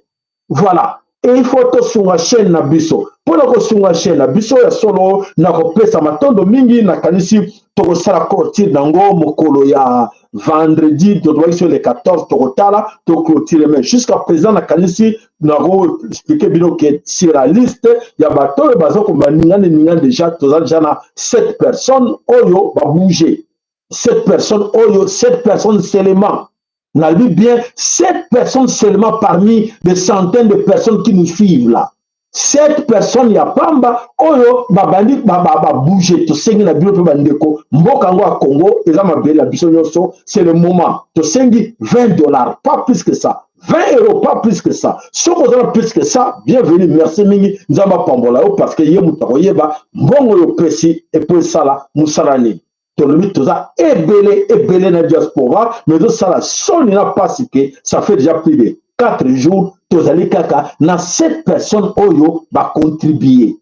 Voilà, il faut tosunga chaîne na biso. Mpona kosunga chaîne na biso, ya solo na kopesa matondo mingi. Nakanisi tokosala clôture nango mokolo ya vendredi, totobaki so le 14 tokotala toclôture. Mais jusqu'à présent, nakanisi nakoexpliquer bino ke sur la liste ya bato oyo baza kobaningani ningani, déjà toza déjà na 7 personnes oyo babouge. 7 personnes oyo, 7 personnes seulement, nalobi bien, 7 personnes seulement parmi des centaines de personnes qui nous suivent là. Sept personnes ya pamba oyo babandi babouge. Tosengi na bino mpe bandeko, mboka yango ya Congo eza mabele ya biso nyonso. C'est le moment. Tosengi 20 $, pas plus que ça, 20 €, pas plus que ça. Soki oza na plus que ça, bienvenue, merci mingi, Nzambe apambola yo, parce que ye moto akoyeba mbongo oyo opesi epo esala mosala nini. Tolobi toza ebele ebele na diaspora, mais tozosala soni na mpasi ke ça fait déjà plus de 4 jours, tozali kaka na 7 personnes oyo bacontribue.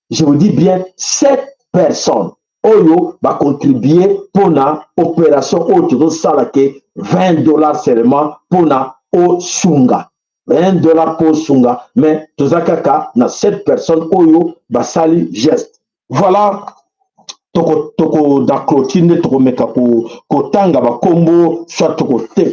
Je vous dis bien, 7 personnes oyo bacontribue mpona opération oyo tozosala ke 20 $ seulement mpona osunga, 1 $ mpo osunga, mais toza kaka na 7 personnes oyo basali geste. Voilà, toko toko na clôture nde tokomeka kotanga bakombo, soit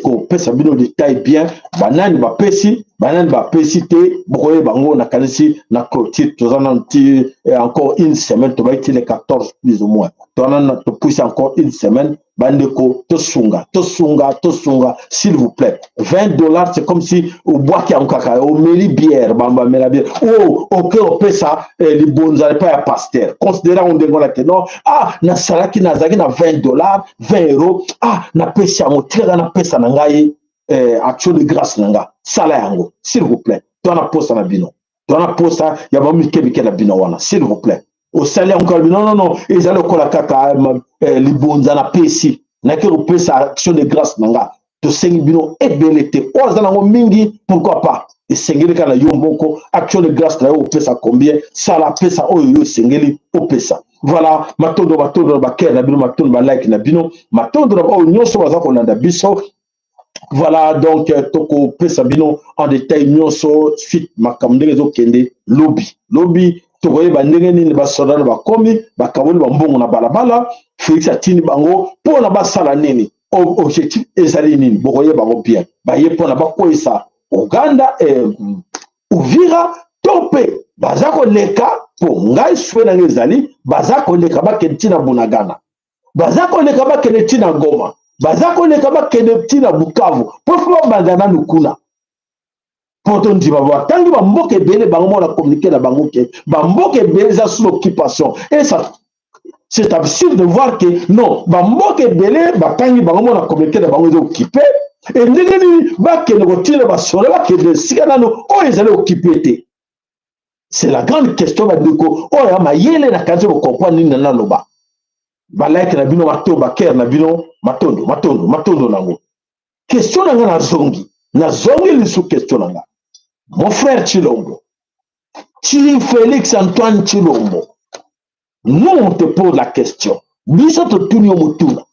kopesa bino détail bien, banani bapesi, banani bapesi te, bokoyeba bango. Nakanisi na clôture toza nanu ti encore une semaine, tobaki ti le 14 plus ou moins, toza nanu, topusi encore une semaine. Bandeko, tosunga, tosunga, tosunga, s'il vous plaît. 20 $, c'est comme si obwaki yango kaka, omeli bière, bamela bière o oke opesa libonza epai ya pasteur. Considère yango ndenge wana ke non, ah, nasalaki, nazalaki na 20 $, 20 €, ah, napesi yango, tikaka napesa na ngai action de grâce na nga. Sala yango, s'il vous plaît. To na posa na bino, to na posa ya bamike mike na bino wana, s'il vous plaît. Osali yango kaka, non, non, non, eza lokola kaka libonza napesi, naki kopesa action de grâce na nga. Tosengi bino ebele te. Oyo aza nango mingi, pourquoi pas. Esengeli kaka na yo moko action de grâce na yo, opesa combien, sala, pesa oyo yo esengeli opesa. Voilà, matondo, matondo na bacœur na bino, matondo balike na bino, matondo na oyo nyonso baza kolanda biso. Voilà, donc tokopesa bino en détail nyonso suite makambo ndenge ezokende lobi. Lobi tokoyeba ndenge nini basoda na bakomi, bakaboli bambongo na balabala, Félix atindi bango mpona basala nini, objectif ezali nini, bokoyeba bango bien. Baye mpona bakweyisa Uganda, Uvira, to mpe baza koleka. Mpo ngai swe na ngai ezali baza koleka, bakende ntina Bunagana, baza koleka, bakende ntina Goma, baza koleka, bakende ntina Bukavu, mpo fo babanda nanu kuna mpo tondima. Batangi bamboka ebele, bango mona communiqué na bango ke bamboka ebele eza sous occupation, et ça, c'est absurde de voir que non, bamboka ebele batangi, bango mona communiqué na bango eza occupé. E ndenge nini bakende kotina basoda, bakende esika nano oyo ezali occupé te? C'est la grande question. Bandeko oyo ya mayele, na kanzi bocomprendre nini na naloba. Balike na bino, matondo, bacœur na bino, matondo, matondo, matondo nango. Question na nga, nazongi, nazongi lisu question na nga. Mon frère Tshilombo, Chi Félix Antoine Tshilombo, nous, on te pose la question. Biso totuni yo motuna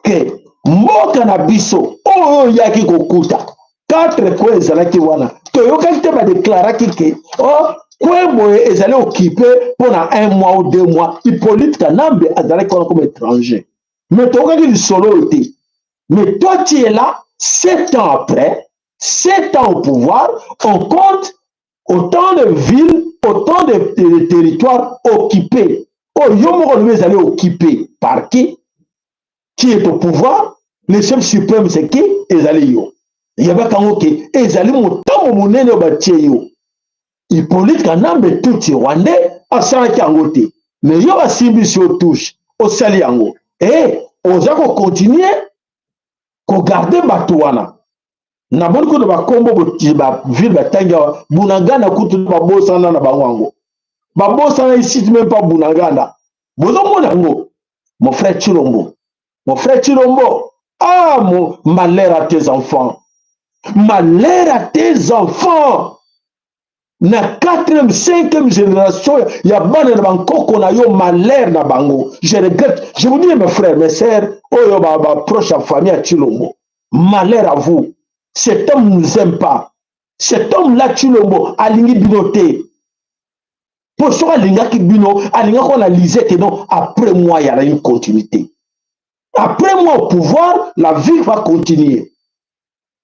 ke mboka na biso oyo oyaki kokuta, quatre coins ezalaki wana, toyokaki te badeklaraki ke oh, coin boye ezali occupé mpona un mois ou 2 mois. Hippolyte Kanambe azalaki wana comme étranger, mais toyokaki lisolo oyo te. Mais toi, tu es là 7 ans après, 7 ans au pouvoir, on compte autant de villes, autant de territoires occupés. Oyo yo moko olobi ezali occupé par qui? Qui est au pouvoir? Le chef suprême, c'est qui? Ezali yo. Yebaka yango ke ezali motambo monene oyo batie yo. Hippolyte Kanambe Tutsi rwandais asalaki yango te, mais yo basimbisi yo touche, osali yango e oza kocontinue kogarde bato wana. Namoni kutu bakombo bavile batangi awa, Bunagana kutu babosana na bango yango, babosana ici même pas Bunagana. Bozomona yango, mon frère Tshilombo, mon frère Tshilombo, ah mon, malheur à tes enfants, malheur à tes enfants na 4e 5e génération ya bana na bankoko na yo, malheur na bango. Je regrette, je vous dis, mes frères, mes sœurs, oyo baproche ya famille ya Tshilombo, malheur à vous. Cet homme ne nous aime pas, cet homme là Tshilombo alingi bino te, mpo soki alingaki bino, alingaki analyse que non, après moi il y aura une continuité, après moi au pouvoir, la vie va continuer,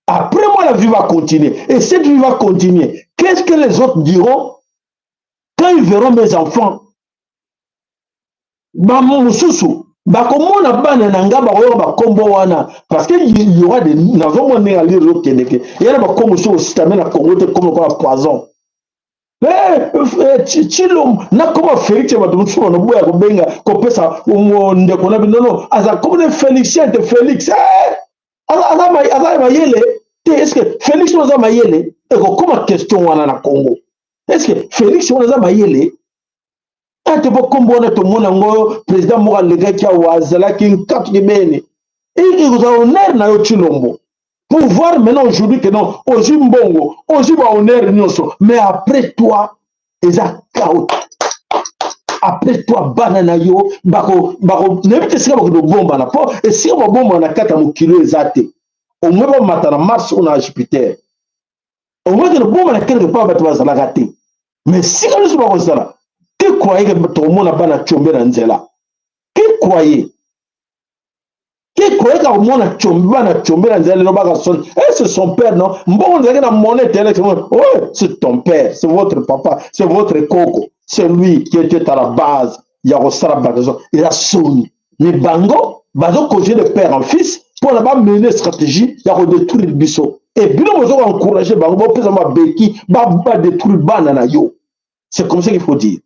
après moi la vie va continuer, et cette vie va continuer, qu'est-ce que les autres diront quand ils verront mes enfants? Bamosusu bakomona bana na nga, bakoyoka bakombo wana, parce que il y aura des, nazomona ndenge alire ezokendeke, eya na bakombo mosusu ositame na Congo te, comme lokola poison. Tshilombo nakoma Félix, bato mosusu banoboya kobenga kopesa ndeko na bino, nono aza komona Félicien te, Félix aza mayele te. Est ce que Félix wana aza mayele? Ekokoma question wana na Congo: est ce que Félix wana aza mayele ate? Mpo nkombo wana tomona yango, président moko alekaki awa azalaki nkatu kibene, ekozala honneur na yo Tshilombo. Pour voir maintenant aujourd'hui que non, ozwi mbongo, ozwi bahonneur nyonso, mais après toi eza chaos. Après toi, bana na yo bako nayebi te esika bakende kobombana, mpo esika babombana na kati ya mokili oyo eza te. Omwe bamata na Mars oyo na Jupiter, omwe kende bombana quelque part bato bazalaka te, mais esika nyonso bakozala te. Croyez que tokomona bana Tshombe na nzela? Qui croyez, qui croyait komona Tshombe, bana Tshombe na nzela lelo baka soni? Eh, c'est son père, non? Mbongo ezalaki na monnaie tele. Ouais, c'est ton père, c'est votre papa, c'est votre koko, c'est lui qui était à la base ya kosala bato. Eza soni, mais bango bazokontinue de père en fils mpona bamene stratégie ya kodétruire biso, e bino bozo koencourage bango, bopesa mabeki badétruire bana na yo. C'est comme ça qu'il faut dire.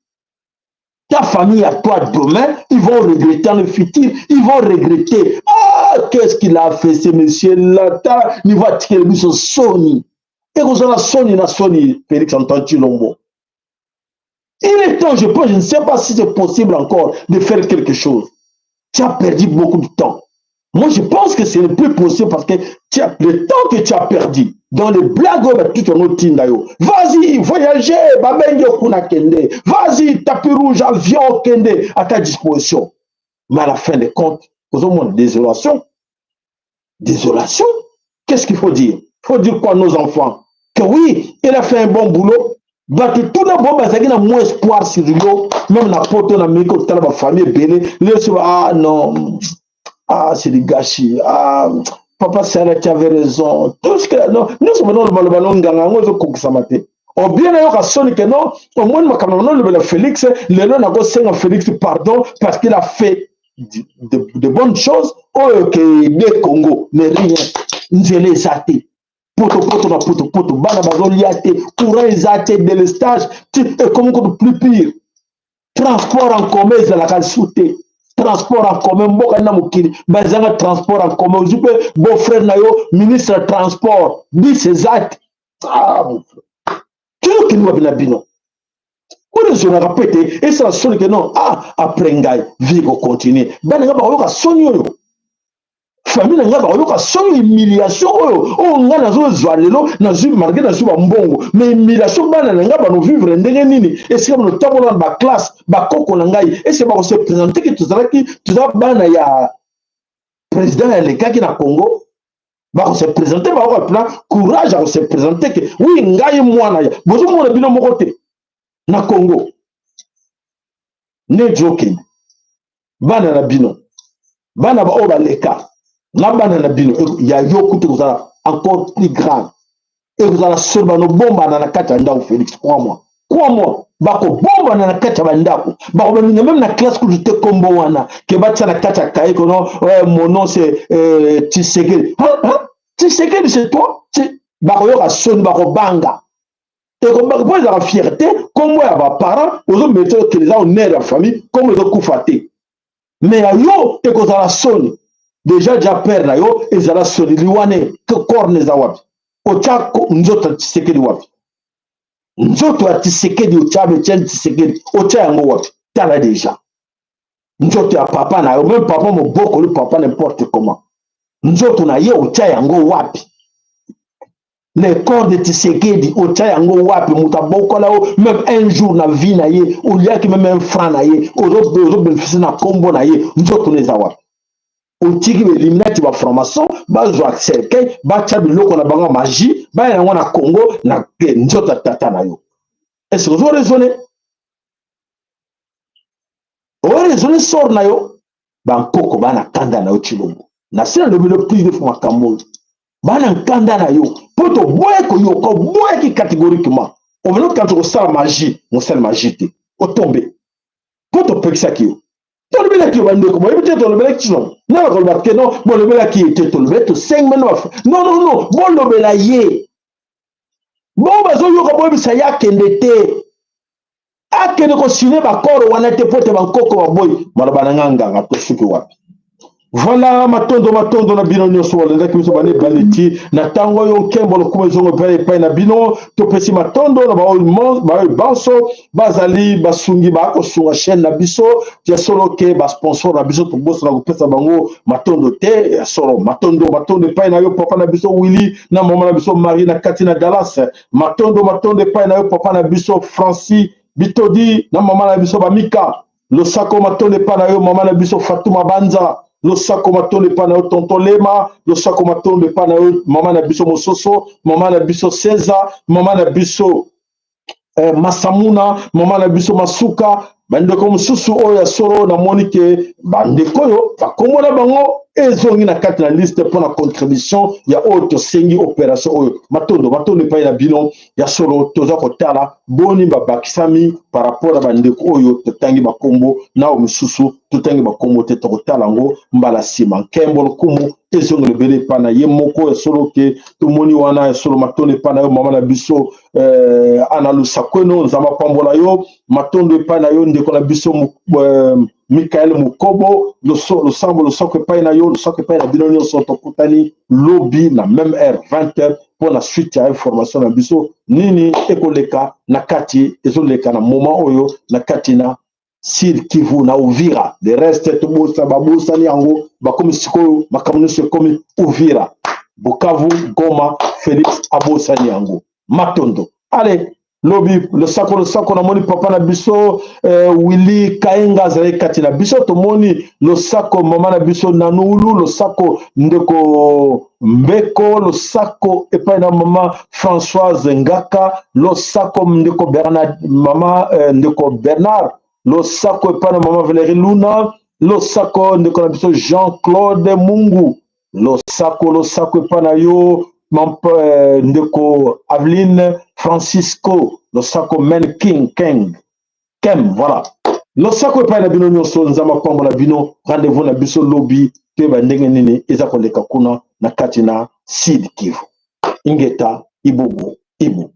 Ta famille à toi, demain, ils vont regretter dans le futur, ils vont regretter: ah, qu'est-ce qu'il a fait, ce monsieur là niveau atikele biso soni, ekozala soni na soni. Félix Antoine Tshilombo, il est temps, je pense, je ne sais pas si c'est possible encore de faire quelque chose. Tu as perdu beaucoup de temps. Moi, je pense que ce n'est plus possible parce que le temps que tu as perdu dans les blagues oyo batutu yango tinda yo, vas-y voyager, babengi yo kuna, kende, vas-y, tapis rouge, avion, kende, à ta disposition. Mais à la fin des comptes, ozomona désolation, désolation. Qu'est-ce qu'il faut dire? Il faut dire quoi, nos enfants? Que oui, il a fait un bon boulot. Bato tuna bo bazalaki na moins espoir sur yo, même na Poto, na Amérique, otala bafamille ebele lelo: ah non, ah, c'est du gâchis, ah papa Sala, tu avais raison, tout ce que non, nyonso bana olobaloba no nganga yango ezokokisama te. Obien nayoka soni ke non, omoni makambo na olobela Félix lelo, nakosenga Félix pardon parce qu'il a fait de bonnes choses oyo ke de Congo, mais rien, nzela eza te, potopoto na potopoto, bana bazolia te, courant eza te, délestage ti ekomi kutu plus pire, transport en commun ezalaka lisusu te. Transport en commun, mboka na mokili bazanga transport en commun. Ozwi mpe beau frère na yo ministre ya transport, bis eza te. Ah, tozokende wapi na bino? Oyo ezonaka mpe te, esala soni ke non, ah, après ngai vie kocontinue, bana ngai bakoyoka soni oyo, famille na ngai bakoyoka soni, humiliation oyo oyo ngai nazozwa lelo, nazwi malgré nazwi bambongo, mais humiliation, bana na ngai banovivre ndenge nini? Esika banotambola na baclasse, bakoko na ngai ese bakose présente ke tozalaki, toza bana ya président alekaki na Congo? Bakose présente, bakoka mpena courage ya kose présente ke oui, ngai mwana ya? Bozomona bino moko te na Congo nde okende, bana na bino, bana oyo baleka na bana na bino ya yo kutu ekozala encore plus grave, ekozala soni, banobombana na kati ya ndako. Félix, crois moi. Crois moi, bakobombana na kati ya bandako, bakobaninga meme na classe kutu te kombo wana ke batia na kati ya kaye kono eh, mon nom c'est eh, Tshisekedi. Hein, hein? Tshisekedi c'est toi? Bakoyoka soni, bakobanga. Mpo ezalaka fierté, kombo ya baparent ozomerite okende, eza honneur ya famille, kombo ezokufa te. Mais ya yo ekozala soni. Deja ja père na yo ezala soni liwane corne eza wapi? Otya nzoto ya Tshisekedi wapi? Nzoto ya Tshisekedi otya Etienne Tshisekedi otya yango wapi? Tala deja nzoto ya papa na yo, meme papa mobokoli papa n'importe comment, nzoto na ye otya yango wapi? Le corps de Tshisekedi otya yango wapi? Moto abokola yo même un jour na vie na ye, oliaki même un franc na ye, ozobénéficie na nkombo na ye, nzoto na eza wapi? Otiki baeliminati ba franc-maçon bazwa cercueil, batya biloko na bango ya magie, baya yango na Congo na nzoto ya tata na yo. Est-ce ozo raisonner? Oraisonne sort na yo. Bankoko bana kanda na yo Tshilombo, nasi nalobi le plus de fois makambo oyo, bana nkanda na yo mpo toboya koyoka, oboyaki catégoriquement, obanda okanisa kosala magie, mosala magie te, otombe mpo topekisaki yo, tolobelaki yo. Bandeko boyebi te, tolobelaki Tshilombo na bakoloba ke non, bolobelaki ye te, tolobeli, tosengi meno, non non non, bolobela ye bongo bazoyoka, boyebisa ye akende te, akende kosine bakoro wana te mpo ete bankoko baboyi. Maloba na nga nganga, tosuki wapi? Voilà, matondo matondo na bino nyonso balandaki biso bana ebandeti na ntango oyo. Nkembo lokumu ezongo epai epai na bino. Topesi matondo na baoyo banso bazali basungi, bakosunga chaîne na biso ya solo ke basponsor na biso, tobosana kopesa bango matondo te. Ya solo, matondo matondo epai na yo papa na biso Willy na mama na biso Marie na kati na Dallas. Matondo matondo epai na yo papa na biso Francis Bitodi na mama na biso Bamika. Losako matondo epai na yo mama na biso Fatuma Banza. Losako matondo epai na yo tonton Lema. Losako matondo epai na yo mama na biso Mososo, mama na biso César, mama na biso Masamuna, mama na biso Masuka. Bandeko mosusu oyo ya solo namoni ke bandeko oyo bakombo na bango ezongi na kati na liste mpo na contribution ya oyo tosengi opération oyo. Matondo matondo epai na bino. Ya solo, toza kotala boni babakisami par rapport na bandeko oyo totangi bakombo, na oyo mosusu totangi bakombo te, tokotala yango mbala nsima. Nkembo lokumu ezongela ebele epai na ye moko. Ya solo ke tomoni wana, ya solo matondo epai na yo mama na biso Ana Lusakweno, Nzambe apambola yo. Matondo epai na yo ndeko na biso Mikael Mukobo. Losambo losako epai na yo, losako epai na bino nyonso. Tokutani lobi na même heure, 20 heures, mpo na suite ya information na biso, nini ekoleka na kati, ezoleka na moment oyo na kati na Sud Kivu na Uvira. Le reste tobosa, babosani yango, bakomi sikoyo makambo nyonso ekomi Uvira, Bukavu, Goma, Felix abosani yango. Matondo. Ale lobi, losako losako. Namoni papa na biso Willy Kaenga azalaki kati na biso, tomoni. Losako mama na biso Nanuulu, losako ndeko Mbeko, losako epai na mama Françoise Ngaka, losako ndeko Bernard, mama ndeko Bernard, losako epai na mama Valérie Luna, losako ndeko na biso Jean-Claude Mungu, losako losako epai na yo ndeko Aveline Francisco, losako Men King Keng Kem. Voilà, losako epai na bino nyonso, Nzambe apambola bino. Rendez-vous na biso lobi, toyeba ndenge nini eza koleka kuna na kati na Sud Kivu. Ingeta, ibubu ibu.